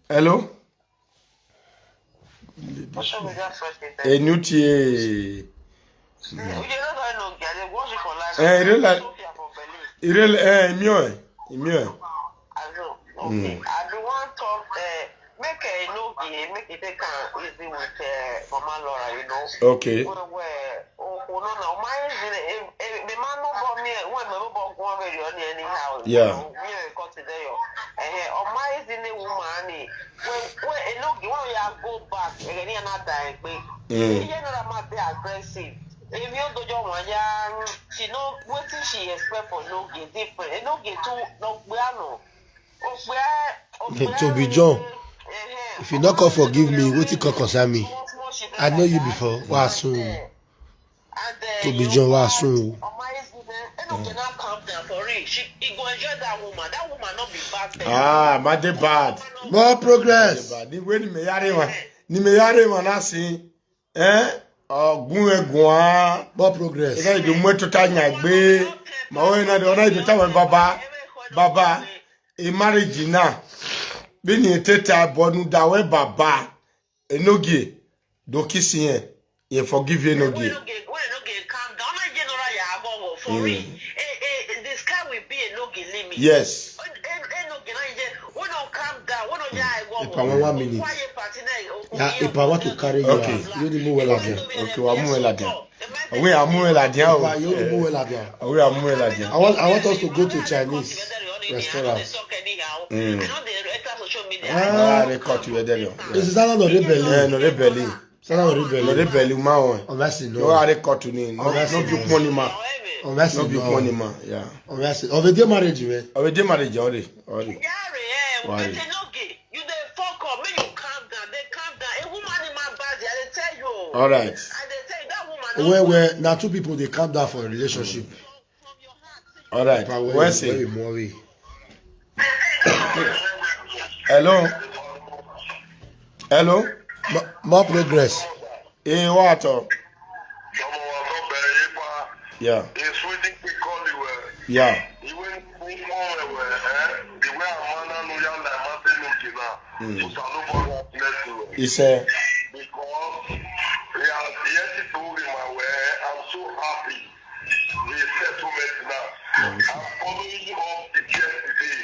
Hello. Enutie. Eh, irela, irela, eh, imio, eh, imio. Okay. I do want talk, eh, make I know, eh, make it take am easy with, eh, Mama Laura, you know. Okay. Well, well, oh, oh, no, no, my, eh, eh, Manu bɔ mi, when my bɔ go on radio on anyhow. Yeah. Mi cut it there. Eh, on my is in the woman. When when enoge when you go back again, you are not dying. Mm. You know that might be aggressive. If you go to one, yeah, she know what she expect for enoge different. Enoge too no we are no. Tobi John, if you no come forgive me, wetin come concern me? I know you before. Wa soon. Tobi John, wa soon. Enoge now calm down for real. She he go enjoy that woman. That woman not be bad. Ah, my day bad. More progress. Bad. Ni we ni me yare wa. Ni me yare wa na si. Eh? Ogun egun a. More progress. Ika idu mwe tota nyagbe. Ma we na do na idu ta we baba. Baba. E marriage na. Bini teta bonu da we baba. Enoge. Do kiss yen. Ye forgive enoge. When no get calm down, no get no right ya go for real. Eh eh the sky will be enoge limit. Yes. Enoge na je. We don't calm down. We don't ya go. Ipa one, one minute. Quiet party na. Yeah, if I want to carry you Okay. out, you need move well again. Okay, wa move well again. We are move well again. Ipa, you need move well again. We are move well again. I want, I want us to go to Chinese restaurant. Mm. I know they enter social media. Ah, they cut you there. This is not the Eh, belly. no, they belly. It's not the No, they belly. belly, ma. Obviously, No, no. are they cut you in? No, no, you money, ma. Obviously, No, you money, no. Ma. Yeah. Obviously, of the day marriage, man. Already marriage already. Already. Yare, eh, Why? Enoge, you dey fuck up, make you calm down, they calm down. A woman in my body, I dey tell you. All right. I dey tell you that woman. Well, well, now two people they calm down for a relationship. All right. But where, Where's where it? You more way? Hello. Hello. Mo- More progress. Eh, what? Oh? Ọmọ wa tó bẹ̀rẹ̀ yìí pa Yeah. ìsúwìtì pé kọ́ọ̀lì wẹ̀. Yeah. Ìwé ní kọ́ ẹ̀wẹ̀ ẹ́ ìwé àmọ́ nánú yálà ẹ̀ máa tẹ́nu kìnnà. Kò sàlùbọ̀ náà bless you. It's a. Because he has yet to be my way. I'm so happy. The settlement now. I'm following you up to yesterday.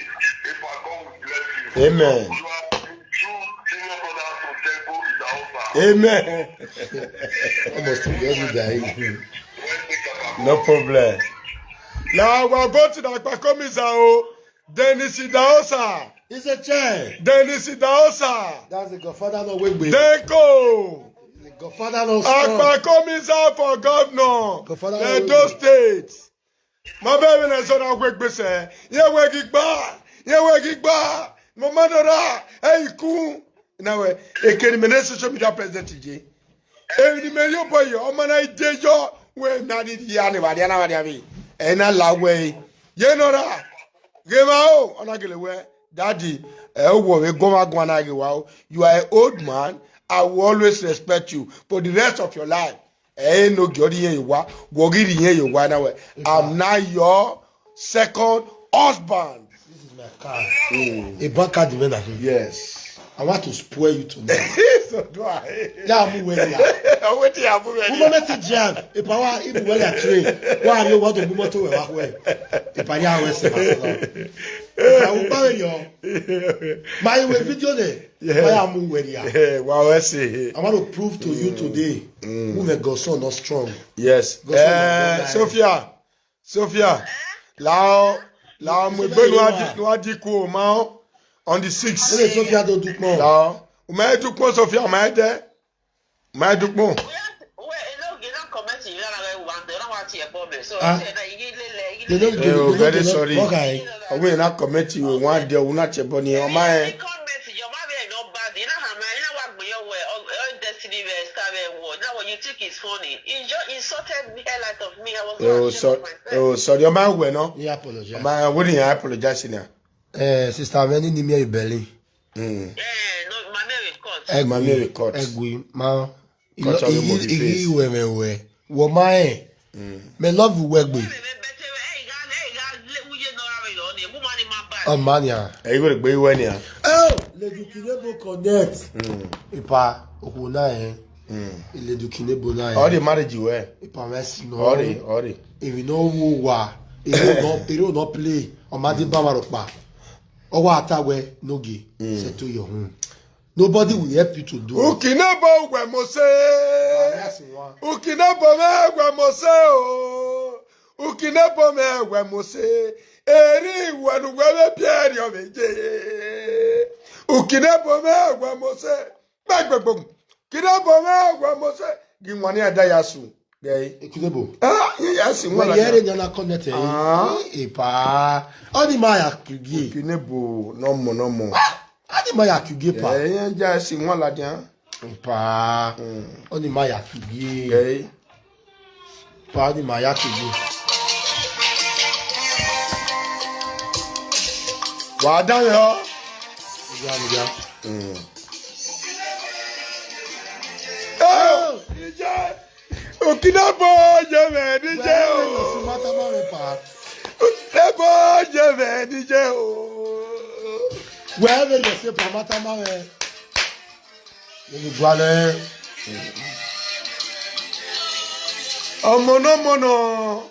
If I God will bless you. Amen. You are a true senior brother to Temple in the offer. Amen. Almost to every day. When they come No problem. Now we're going to the Akpakomiza o. Dennis Idaosa. It's a chair. Dennis Idaosa. That's the godfather, no wait, wait. Denko. The godfather, no strong. Akpakomiza for governor. Godfather, Edo State. My baby na so na quick be say. Ye we gigba. Ye we gigba. Mo madora. Hey ku. Na we. E keri me na social media president je. E ni me yo boy yo. O mana ide yo. We na di ya ni wa di na wa di abi. E na la we. Ye no ra. Gema o. Ona gele we. Daddy. E wo we go ma go na ge wa o. You are an old man. I will always respect you for the rest of your life. Eh, no, Giori yen wa, Wogiri yen wa na we. I'm now your second husband. This is my car. A bank card, man. Yes. I want to spoil you tonight. So do I. Yeah, I'm well. Yeah. I wait here, I'm Woman, let it jam. If I want, if well, I train. Why are you want to move to work? If I am, I will buy you. My way video there. Yeah. Why am I well? Yeah. Eh, wa we say. I want to prove to you today, women go so not strong. Yes. Go so Eh, not Sophia. Sophia. Lao. Lao mo gbe no adi no adi ku o ma o. On the sixth. Look at Sophia don't do more. Lao. O ma du pon Sophia, o ma de. O ma du pon. Well, enoge na comment you na we want the na what you problem. So Ah. I said that you le le. They don't Eh, oh, they very don't- sorry. Okay. O we na comment you one day o na che bo ni o ma e. Comment your mother no bad. You know how man, you know what we your way. All destiny we star we war. Now what you think is funny. You just insulted me, hell out of me. I was Oh, ashamed sorry. of myself. Oh, sorry. O ma we no. He apologize. Ma we ni apologize na. Eh, sister, many ni me belly. Mm. Eh, no, my name is cut. Egg My we, name is cut. Egg we, ma. Cut all your Igi face. Igi we me we. Wo ma e. Me love you we gbe. Oh man, yeah. E go gbe we ni a. Oh, Lady Kinebo connect. Ipa okuna eh. Lady Kinebo na eh. All the marriage you were. Ipa we si no. All the, all the. If you know who wa, if you no, if you no play, o ma di ba wa ro pa. O wa ata we no gi. Settle your home. Nobody will help you to do it. Ukinebo we mo se. That's one. Ukinebo me we mo se o. Ukine bome we mose. Eri wenu we me pieri omeje. Ukine bome we mose. Gbagbogbo. Kine bome we mose. Gi nwani ada ya su. Gay. Ikinebo. Ah, yes, in Well, one yere like nyana connect eh. Ah. Epa. Oni ma ya kugie. Ukine bo no more, no more. Oni ma ya kugie pa. Eh, yeah, yes, in one like that. Pa. Oni ma ya kugie. Gay. Pa oni ma ya kugie. Wa da yo. Ya ya. Oh, D J. Ukine bo je me D J o. Ukine bo je me D J o. Wherever you say pa mata ma we. Ni gwale. Omo no mo no.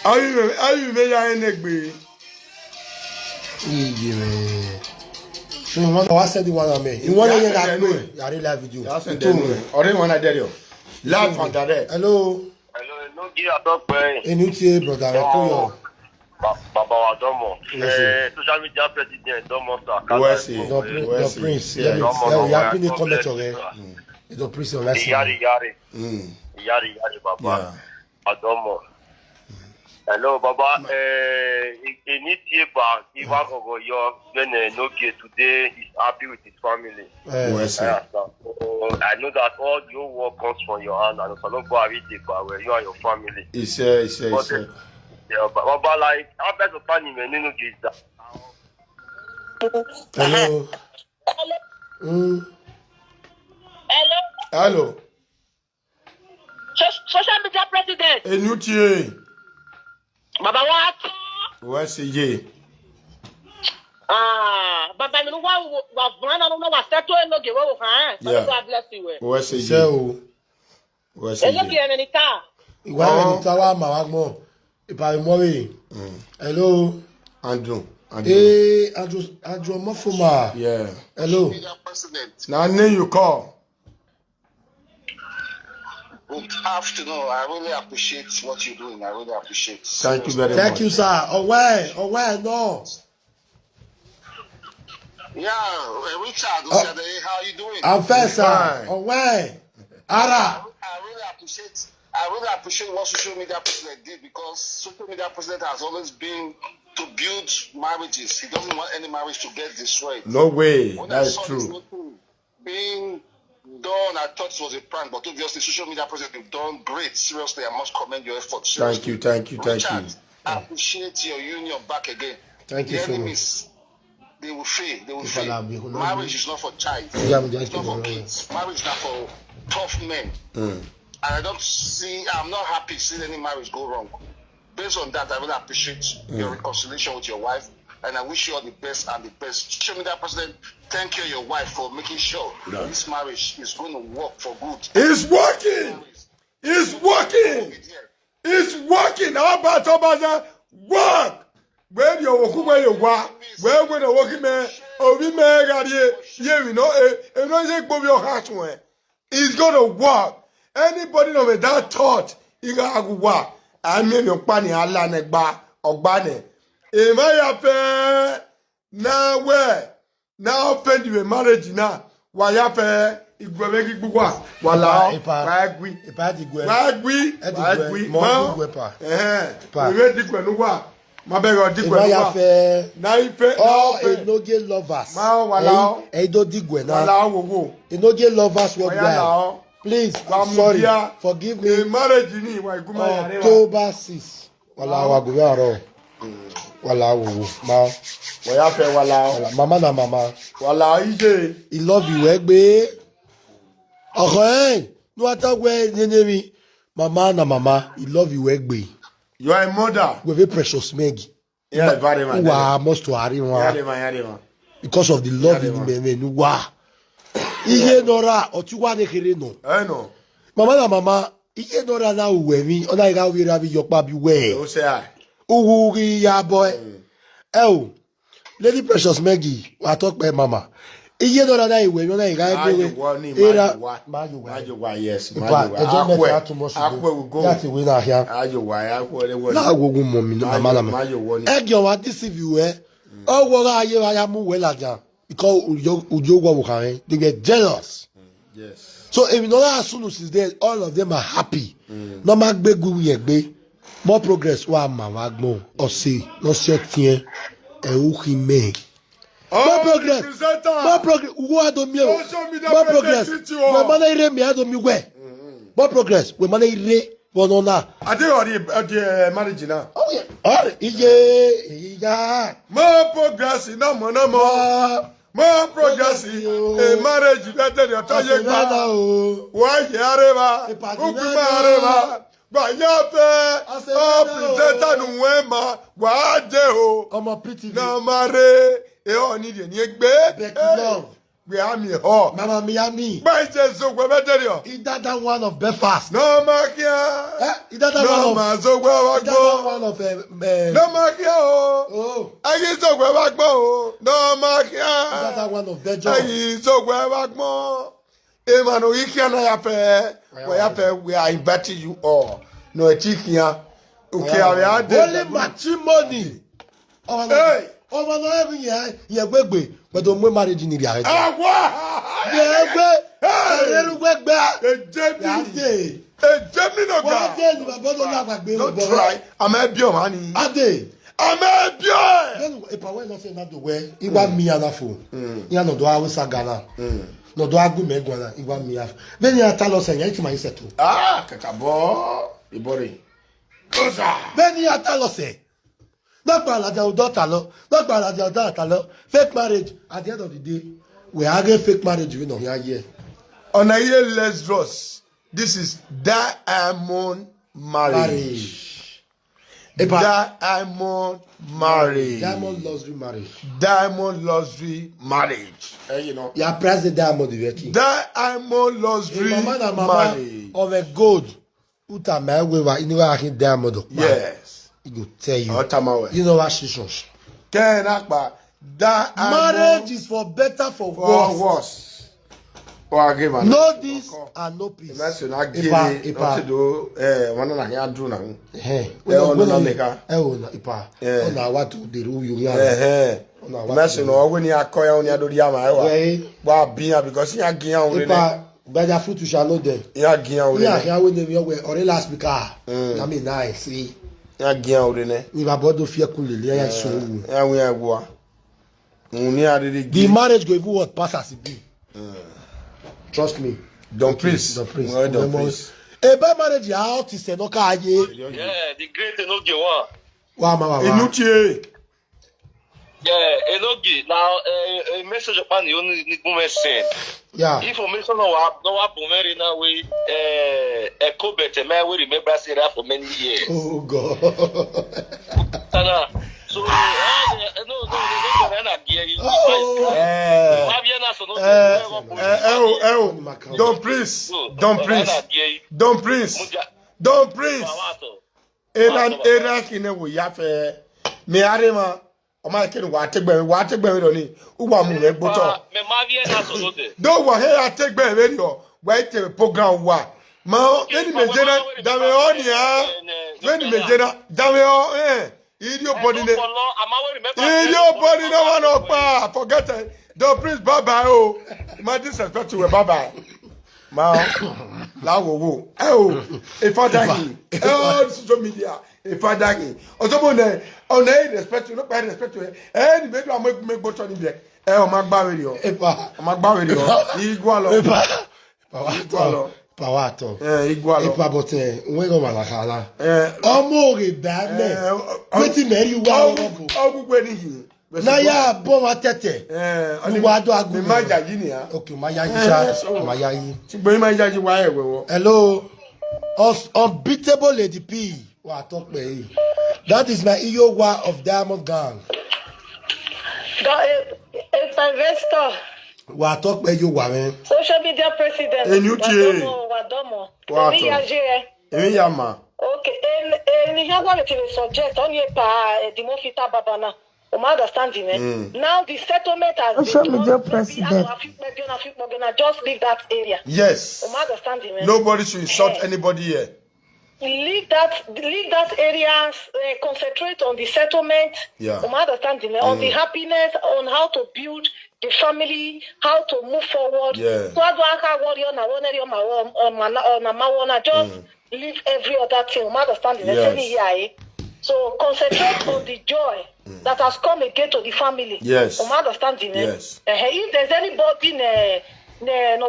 Ayu me, ayu me ya enegbe. Iye me. So you want to say the one me. You want to hear that me? I really live video. That's the one. Ore one I dare you. Live and direct. Hello. Hello, no give a talk, man. Enutie, brother. Rekoyo. Baba wa domo. Yes, sir. Eh, social media president domo sir. Where's he? The prince. Yeah. Domo. Happy new comment, okay. The prince of Yari yari. Yari yari baba. Adomo. Hello, Baba. Eh, Enitieba, Iwa Gogoyo, when eh, Nogie today is happy with his family. Where's he? So I know that all the whole work comes from your hand, and Osalobo Arideba, where you and your family. He said, he said, he said. Yeah, Baba, like, how best of time you may know is that. Hello. Mm. Hello. Hello. Social media president. Enutie. Baba wa to. Where's he? Ah, baba mi wa wa vana no wa seto enoge wo ha. Yeah. God bless you. Where's he? So. Where's he? Enoge ene ni ta. Iwa ene ni ta wa ma wa mo. Ipa mo we. Hello. Andrew. Andrew. Eh, Andrew, Andrew Mofuma. Yeah. Hello. Media president. Now name you call. Good afternoon. I really appreciate what you're doing. I really appreciate. Thank you very much. Thank you, sir. Owe, owe, no. Yeah, uh, Richard, Osade, how are you doing? I'm fine, sir. Fine. Owe. Ara. I really appreciate. I really appreciate what social media president did, because social media president has always been to build marriages. He doesn't want any marriage to get destroyed. No way. When I That's saw this true. Little being done, I thought it was a prank, but obviously social media president, you've done great. Seriously, I must commend your efforts. Thank you, thank you, thank you. Richard, I appreciate your union back again. Thank you so much. The enemies, they will fail, they will fail. Marriage is not for child. Yeah, I'm just It's not for kidding. Kids. Marriage is not for tough men. And I don't see, I'm not happy seeing any marriage go wrong. Based on that, I really appreciate your reconciliation with your wife, and I wish you all the best and the best. Social media president, thank you and your wife for making sure this marriage is going to work for good. It's working. It's working. It's working. How about Obaza? Work. Where you work, where you work, where we no work, man. Oh, we may got here. Yeah, we know. Eh, eh, no, you go your house, man. It's gonna work. Anybody know that thought? You gotta go work. I mean, your pani ala negba ogbane. If I have now where now offend you a marriage now. Why have igwemegi gbugwa? Wala. Ipa, ipa. Wagwi. Ipa ti gwe. Wagwi. Eti gwe. Wagwi. Mo Ma. Gwe pa. Eh. Pa. Iwe digwe nuwa. Ma bẹ̀rẹ̀ ọdí If pẹ̀lú I wa. Have uh, Na ife. All Enoge lovers. Ma wala o. Ẹ do digwe na. Wala wo wo. Enoge lovers worldwide. Wala o. Please, I'm sorry. Forgive me. Marriage ni wa iguma ya rewa. October six. Wala wa gube aro. Wala wo wo. Ma. Wa ya fe wala o. Wala. Mama na mama. Wala ije. I love you egbe. Ọkọ ẹ. No matter where nene mi. Mama na mama. I love you egbe. You are a mother. We have a precious Maggie. Yeah, very much. Wa must to hari wa. Yeah, man, yeah, man. Because of the love in me, me, wa. Iye nora, otiwa ne kere no. I know. Mama na mama, iye nora na uwe mi, ona iga uwe ravi yokpa bi we. O se ai. Uhu gi ya boy. Eh o. Lady Precious Maggie, wa talk pe mama. Iye no na iwe, no na iga Mayo ewe. wa ni Era Mayo wa. Mayo wa. Mayo wa, yes. Ipa, Mayo wa. ejo meta Akwe. Too much. Akwe will go. Yati we na here. Mayo wa. Akwe le wo. Na agogo mo mi no mama na. Mayo wa ni. Egyo wa deceive you eh. Owo ga aye wa ya mu we la ja. Because ujo ujo wo wo kan eh. They get jealous. Yes. So if you know that as soon as is there, all of them are happy. No ma gbe gu yen gbe. More progress wa ma wa gbon. O se no se tien. E u ki me. More progress. More progress. Ugo ado mi o. Social media More presence progress. treat you We all. mana ire mi ado mi we. More progress. We mana ire. Wonona. I think already uh, marriage now. Oh yeah. Oh, iye, iye. More progress in no more, no more. Ah, More progress in a marriage that tell your Barcelona time. o. Why you are Ipa Ukuma Dinana. Areva. Gba ya fe. Barcelona Oh, presenter o. nu we ma. Wa je o. Ọmọ P T V. Na mare. E o ni de ni egbe. Becky Eh, Love. We are me ho. Mama Miami. Ba je so gbe be tell you. Idada one of Belfast. No ma kia. Eh? Idada No one of. ma so gbe wa Idada gbo. One of. Uh, No ma kia o. Oh. Ayi so gbe wa gbo o. No ma kia. Idada one of Belgium. Ayi so gbe wa gbo. E ma no yi kia na ya fe. Wa ya fe, we are inviting you all. No e ti kia. Okay, I will add Holy that. matrimony. Ọmọ náà Hey. Ọmọ náà ẹ̀rù yẹn yẹn gbégbé pẹ̀lú ọmọ marriage ni ìrìn àjò. Awa. Yẹn gbé ẹ̀rù gbégbé. Ejemi. Adé. Ejemi no Wọ́n ga. dé ní bàbá tó náà gbàgbé Don't bọ̀. Try. I'm a bio man. Adé. I'm a bio. Then if I went not saying that the way, it was me and a fool. Yeah, no, do I was a Ghana. No, do I go me Ghana? It was me. Then you tell us, and you to my set too. Ah, kakabo. Ibori. Kosa. Then you tell us, eh? Not by like your daughter, lo. Not by like your daughter, lo. Fake marriage. At the end of the day, we are getting fake marriage. We know here, yeah. On a year less dross. This is diamond marriage. Marriage. Epa, Diamond marriage. diamond luxury marriage. Diamond luxury marriage. Eh, you know. You are priced the diamond you are king. Diamond luxury Mama na mama marriage. Of a gold. Uta my way wa inu wa kin diamond. Yes. He go tell you. Otamawe. You know what she shows. Kenapa. Diamond Marriage is for better, for for worse. Worse. Or give an Know this and know peace. That's not give Ipa, me. Ipa. What to do? Eh, one and a half do now. Hey, Eh, oh, no, no, make her. Eh, oh, no, Ipa. Eh. Oh, no, what to do? You know. Eh, eh. Oh, no, what Mess to no, when you are calling on your do yama. Hey, Wa biya because you are giyan ure. Ipa, by the fruit you shall know them. You are giyan ure. Yeah, yeah, when they were or last week. Ah, Mm. I mean, nice. See, You are giyan ure ne. if I bought the fear cool, yeah, yeah, so. Yeah, we are go. Only a really The marriage go even what pass as it be. Trust me. Don't please. Don't please. Well, don't Don't please. A bad marriage, how to say no car ye. Yeah, the great Enoge one. Wa ma wa wa. Inuchie. Yeah, Enoge. Now, uh, a message upon you only need women send. Yeah. Information no wa no wa bomeri na we eh echo better man we remember say that for many years. Oh God. Sana. So eh, no no no no na na die. Oh. Eh. Wa bi na so no. Eh, eh, oh, eh, oh. Don't please. Don't please. Don't please. Don't please. Era era kine wo ya fe. Me arema. O ma ke wa tegbe wa tegbe ro ni. U wa mu re gboto. Me ma bi na so no de. Do wa he ategbe re ro. Wa te program wa. Ma o, eni me jena da me o ni a. Eni me jena da me o eh. Idiot body ne. Idiot body no one up. Forget it. Don't please bye bye oh. Ma disrespect you bye bye. Ma o. La wo wo. Eh o. E father he. Eh o social media. E father he. O so mo ne. O ne respect you. No pa respect you. Eh ni be do am make make go turn be. Eh o ma gba we ri o. Epa. O ma gba we ri o. Igwa lo. Epa. Power Igwa lo. Talk. Power talk. Eh igwa lo. Epa but eh, we go malakala. Eh. Ọmọ oge dame. Eh, Wetin me you wa ọmọ. Ọgwụgwụ n'ihi. Na ya abọ wa tete. Eh, Ni wa do agu. Me ma ya yi ni ya. Okay, ma ya yi Eh, sha. so- Ma ya yi. Ṣùgbọ́n ma ya yi wa e we wo. Hello. Us unbeatable lady P. Wa talk pe. That is my Iyowa of Diamond Gang. The, eh, eh, investor, Wa talk pe yo wa me. social media president. Enuchie. Wadomo, Wadomo. Wato. Emi ya je. Èmi ya ma. Okay, and and he has one to subject on your pa eh, the Mofita Babana. Una understand me? Now the settlement has been done. Maybe I don't have to, maybe I don't have to, maybe I just leave that area. Yes. Una understand me? Nobody should insult anybody here. Leave that, leave that area, uh, concentrate on the settlement. Yeah. Una understand me? On the happiness, on how to build the family, how to move forward. Yeah. So I go, I can worry on a one area, my one, on my, on my one. I just leave every other thing. Una understand me? Yes. So concentrate on the joy that has come again to the family. Yes. Una understand me? Yes. Uh, if there's anybody ne, ne, no,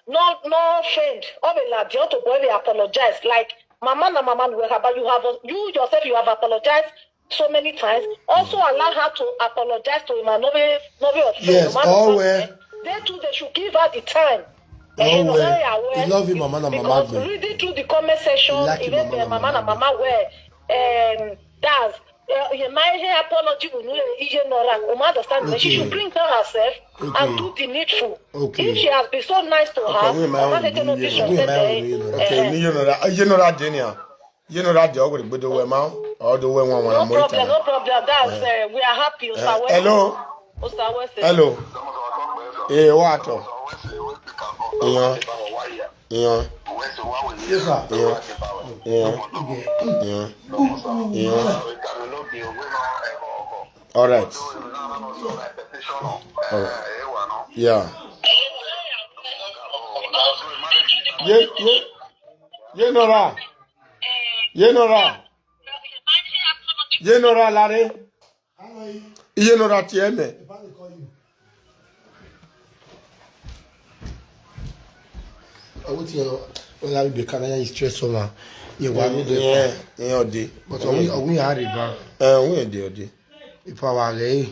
no, no offend, or be like, the other boy, they apologize. Like, mama na mama, but you have, you yourself, you have apologized so many times. Also allow her to apologize to him and no be, no be offend. Yes, no matter what, eh, they too, they should give her the time. Eh, you know, well, you love him, mama na mama. Because reading through the comment section, like even the mama na mama where, um, that's, uh, my hair apology will know, you know, una understand me? She should bring her herself and do the needful. Okay. If she has been so nice to her, okay, mama, take no picture. Okay, you know that, you know that, Daniel. You know that the already, but the way, ma, or the way one, one. No problem, no problem. That's, uh, we are happy. Hello. Hello. Eh, what? Yeah. Yeah. Yes, sir. Yeah. Yeah. Yeah. Yeah. All right. All right. Yeah. Yeah, yeah. You know that. You know that. You know that, Larry. You know that, yeah, man. I would think, well, I would be kind of stressful, man. Yeah, why would they? Yeah, yeah, they. But are we, are we hurry, man? Uh, we are there, they. If I were there,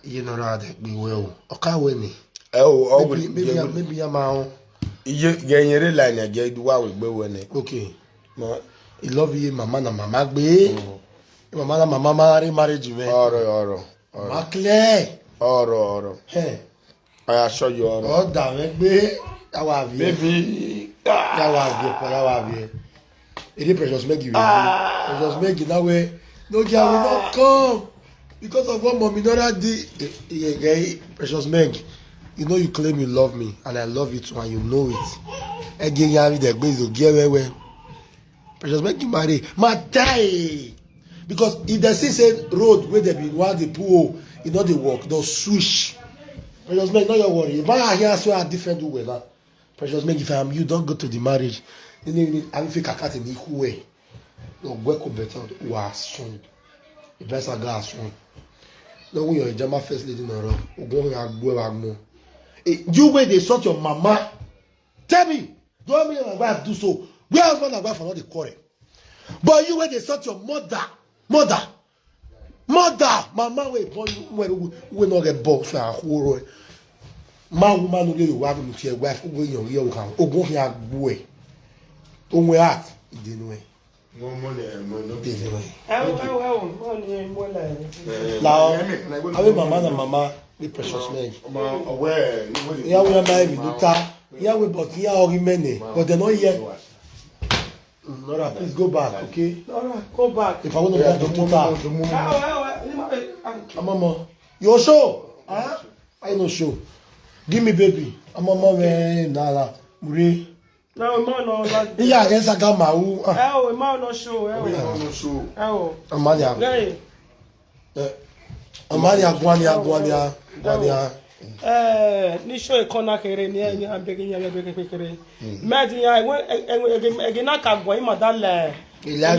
you know that they be well. Okay, when he. Oh, oh, maybe, maybe, maybe I'm out. You get your line again. Do what we be when it. Okay. No. You love you, mama na mama gbe. Mama na mama marry marriage, man. Oro, oro. Oro. Ma clear. Oro, oro. Hey. I assure you, oro. Oh, damn it, babe. That was baby. That was it, that was it. It is Precious Maggie. Ah. Precious Maggie, that way. No girl will not come because of what mommy not that did. Eh, eh, eh, Precious Meg, you know you claim you love me, and I love you too, and you know it. Again, you have the base to get away. Precious Meg, you marry, my die. Because if they see say road where they be, while they pull, it not the work, they'll switch. Precious Meg, not your worry. If I hear, I swear I defend you well. Precious Meg, if I am you, don't go to the marriage. You need, I feel I can't in the way. No, work better. Who are soon? The best I got soon. No, when your Jama first lady, no, no. Go and go and go. Eh, you where they sort your mama. Tell me, don't make my wife do so. Where husband and wife are not the quarrel. But you where they sort your mother, mother, mother, mama, we born, we, we, we not get box, we are whole. Man, woman, no, you have to your wife, we your, your, ogun here, boy. Don't we act, you didn't know. Wọ́n mọ́lẹ̀ ẹ̀mọ́ náà. Ẹ wo, ẹ wo, ẹ wo, wọ́n ní mọ́lẹ̀. Eh, la, ẹ̀mí kan, ẹgbẹ́ awe mama na mama, the Precious Meg. Ọmọ ọwọ́ ẹ̀ ní wọ́n lè. Ìyàwó yẹn máa ń rìn lóta. Ìyàwó but ìyá ọrí mẹ́nẹ̀, but they're not here. Nora, please go back, okay? Nora, go back. If I want to go to tuta. Ẹ wo, ẹ wo, ẹ wo, ẹ wo. Amama, your show. Huh? I no show. Give me baby. Amama, man, nala, muri. No, ma no, that. Iya, yes, I got my who. Ah. Ẹ wo, ma no show, ẹ wo. Ma no show. Ẹ wo. Amalia. Hey. Eh. Amalia, guania, guania, guania. Eh, ni show e kona kere ni, ni ambegi ni ambegi kere. Mad ni ai, when, eh, eh, eh, na ka gwa ima dale. Ila